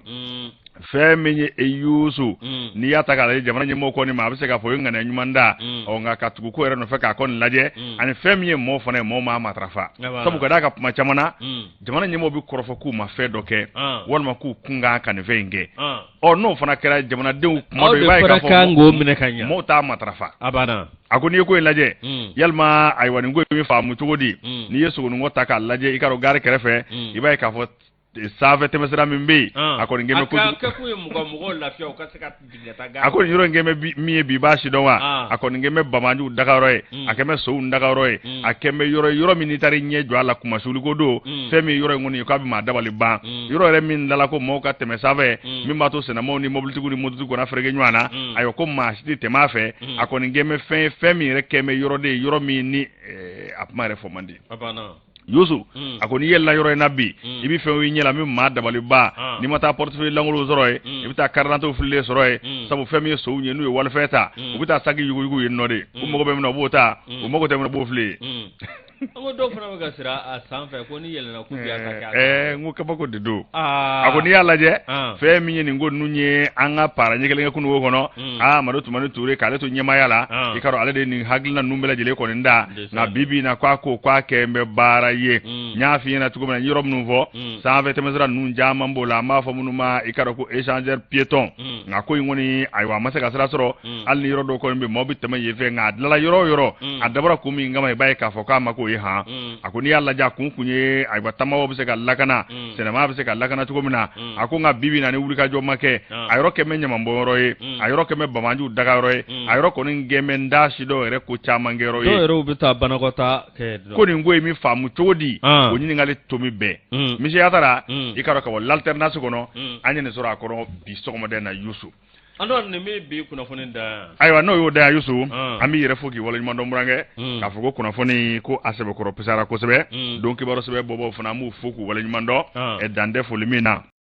B: fɛn min ye Yusu n'i y'a ta k'a lajɛ jamana ɲɛmɔgɔw kɔni ma a bɛ se k'a fɔ o ye ŋaniya ɲuman da ɔ nka ka tugu ko yɛrɛ nɔfɛ k'a kɔni lajɛ ani fɛn min ye mɔɔw fana ye mɔɔw m'a matarafa sabu ka d'a kan kuma caman na jamana ɲɛmɔgɔw bɛ kɔrɔfɔ k'u ma fɛn dɔ kɛ walima k'u kun kan ka nin fɛn in kɛ ɔ n'o fana kɛra jamanadenw kuma dɔ i b'a ye k'a fɔ mɔɔw t'a matarafa a ko n'i ye ko in lajɛ yalima ayiwa nin ko in bɛ faamu cogo di n'i ye Sogonikɔ ta k'a lajɛ i k'a dɔn gare kɛrɛfɛ i b'a ye k'a fɔ sanfɛ tɛmɛsira min bɛ yen a kɔni kɛn bɛ
A: kojugu a kɛkun ye mɔgɔ mɔgɔw lafiya u ka se ka jigin ka taa
B: gare a ko nin yɔrɔ in kɛn bɛ min ye bi i b'a sidɔn wa a kɔni kɛn bɛ banbaanciw dagayɔrɔ ye a kɛn bɛ sow dagayɔrɔ ye a kɛn bɛ yɔrɔ yɔrɔ min n'i taara i ɲɛ jɔ a la kunmasuuli ko don fɛn min yɔrɔ in kɔni k'a bɛ maa dabali ban yɔrɔ yɛrɛ min dala ko mɔgɔw ka tɛmɛ sanfɛ min b'a to sennamaw ni mobilitigiw ni mototigiw kana fereke ɲɔgɔn na ayiwa ko maa si tɛ tɛmɛ a fɛ a kɔni kɛn bɛ fɛn ye fɛn min yɛrɛ kɛn bɛ yɔrɔ de ye yɔrɔ min ni a kuma yɛrɛ fɔ man di Yusu a ko n'i yɛlɛla yɔrɔ in na bi i bɛ fɛn ye ɲɛ la min maa dabali ban ah. n'i ma taa portefeuille lankolon sɔrɔ yen i bɛ taa carte d'identité fililen sɔrɔ yen sabu fɛn min ye sow ye n'u ye walifɛn ta u bɛ taa saki yuguyugu yen nɔ de u mago bɛ min na u b'o ta u mago tɛ min na u b'o fili
A: yen. An ko dɔw fana bɛ ka sira a sanfɛ ko n'i yɛlɛnna k'u bɛ ka
B: kɛ. Ɛɛ n ko kabako de don. Ah. A ko n'i y'a lajɛ ah. fɛn min ye nin ko ninnu ye an ka para ɲɛ kelen kɛ kununko kɔnɔ Amadu Tumani Ture k'ale to ɲɛmaaya la i k'a dɔn ale de ye nin hakilina ninnu bɛɛ lajɛlen kɔni da. nka bi bi in na k'a ko k'a kɛ bɛ baara ye n y'a f'i ɲɛna cogo min na n ye yɔrɔ minnu fɔ sanfɛ tɛmɛsira ninnu caman b'o la an b'a fɔ minnu ma i k'a dɔn ko échangeur piéton nka ko in kɔni ayiwa a ma se ka sira sɔrɔ hali ni yɔrɔ dɔw kɔni bɛ maaw bɛ tɛmɛ yen fɛ nka a dilala yɔrɔ o yɔrɔ a dabɔra kun min kama i b'a ye k'a fɔ k'a ma k'o ye han a ko n'i y'a lajɛ a kun kun ye ayiwa taamabaaw bɛ se ka lakana sennama bɛ se ka lakana cogo min na a ko nka bi bi in na ni wulikajɔ ma kɛ a yɔrɔ kɛn bɛ ɲamanbɔnyɔrɔ ye a yɔrɔ kɛn bɛ banbaanciw dagayɔrɔ ye a yɔrɔ kɔni kɛn bɛ n da si dɔw yɛrɛ ko caman kɛyɔrɔ ye
A: dɔw yɛrɛw bɛ taa banakɔtaa kɛ
B: ko nin ko in bɛ faamu cogo di o ɲininkali tomi bɛɛ Monsieur Yatara i k'a dɔn ka bɔ l'alternance kɔnɔ an ye nin sɔrɔ a kɔnɔ bi sɔgɔmada in na Yusu.
A: Antoine nin bɛ bi kunnafoni dan yan.
B: Ayiwa n'o y'o da yan Yusu, an b'i yɛrɛ fo k'i waleɲuman dɔn burankɛ, k'a fɔ ko kunnafoni ko a sɛbɛkɔrɔ pisara kosɛbɛ, don kibaru sɛbɛn bɔbaaw fana an b'u fo k'u waleɲuman dɔn, dan tɛ foli min na.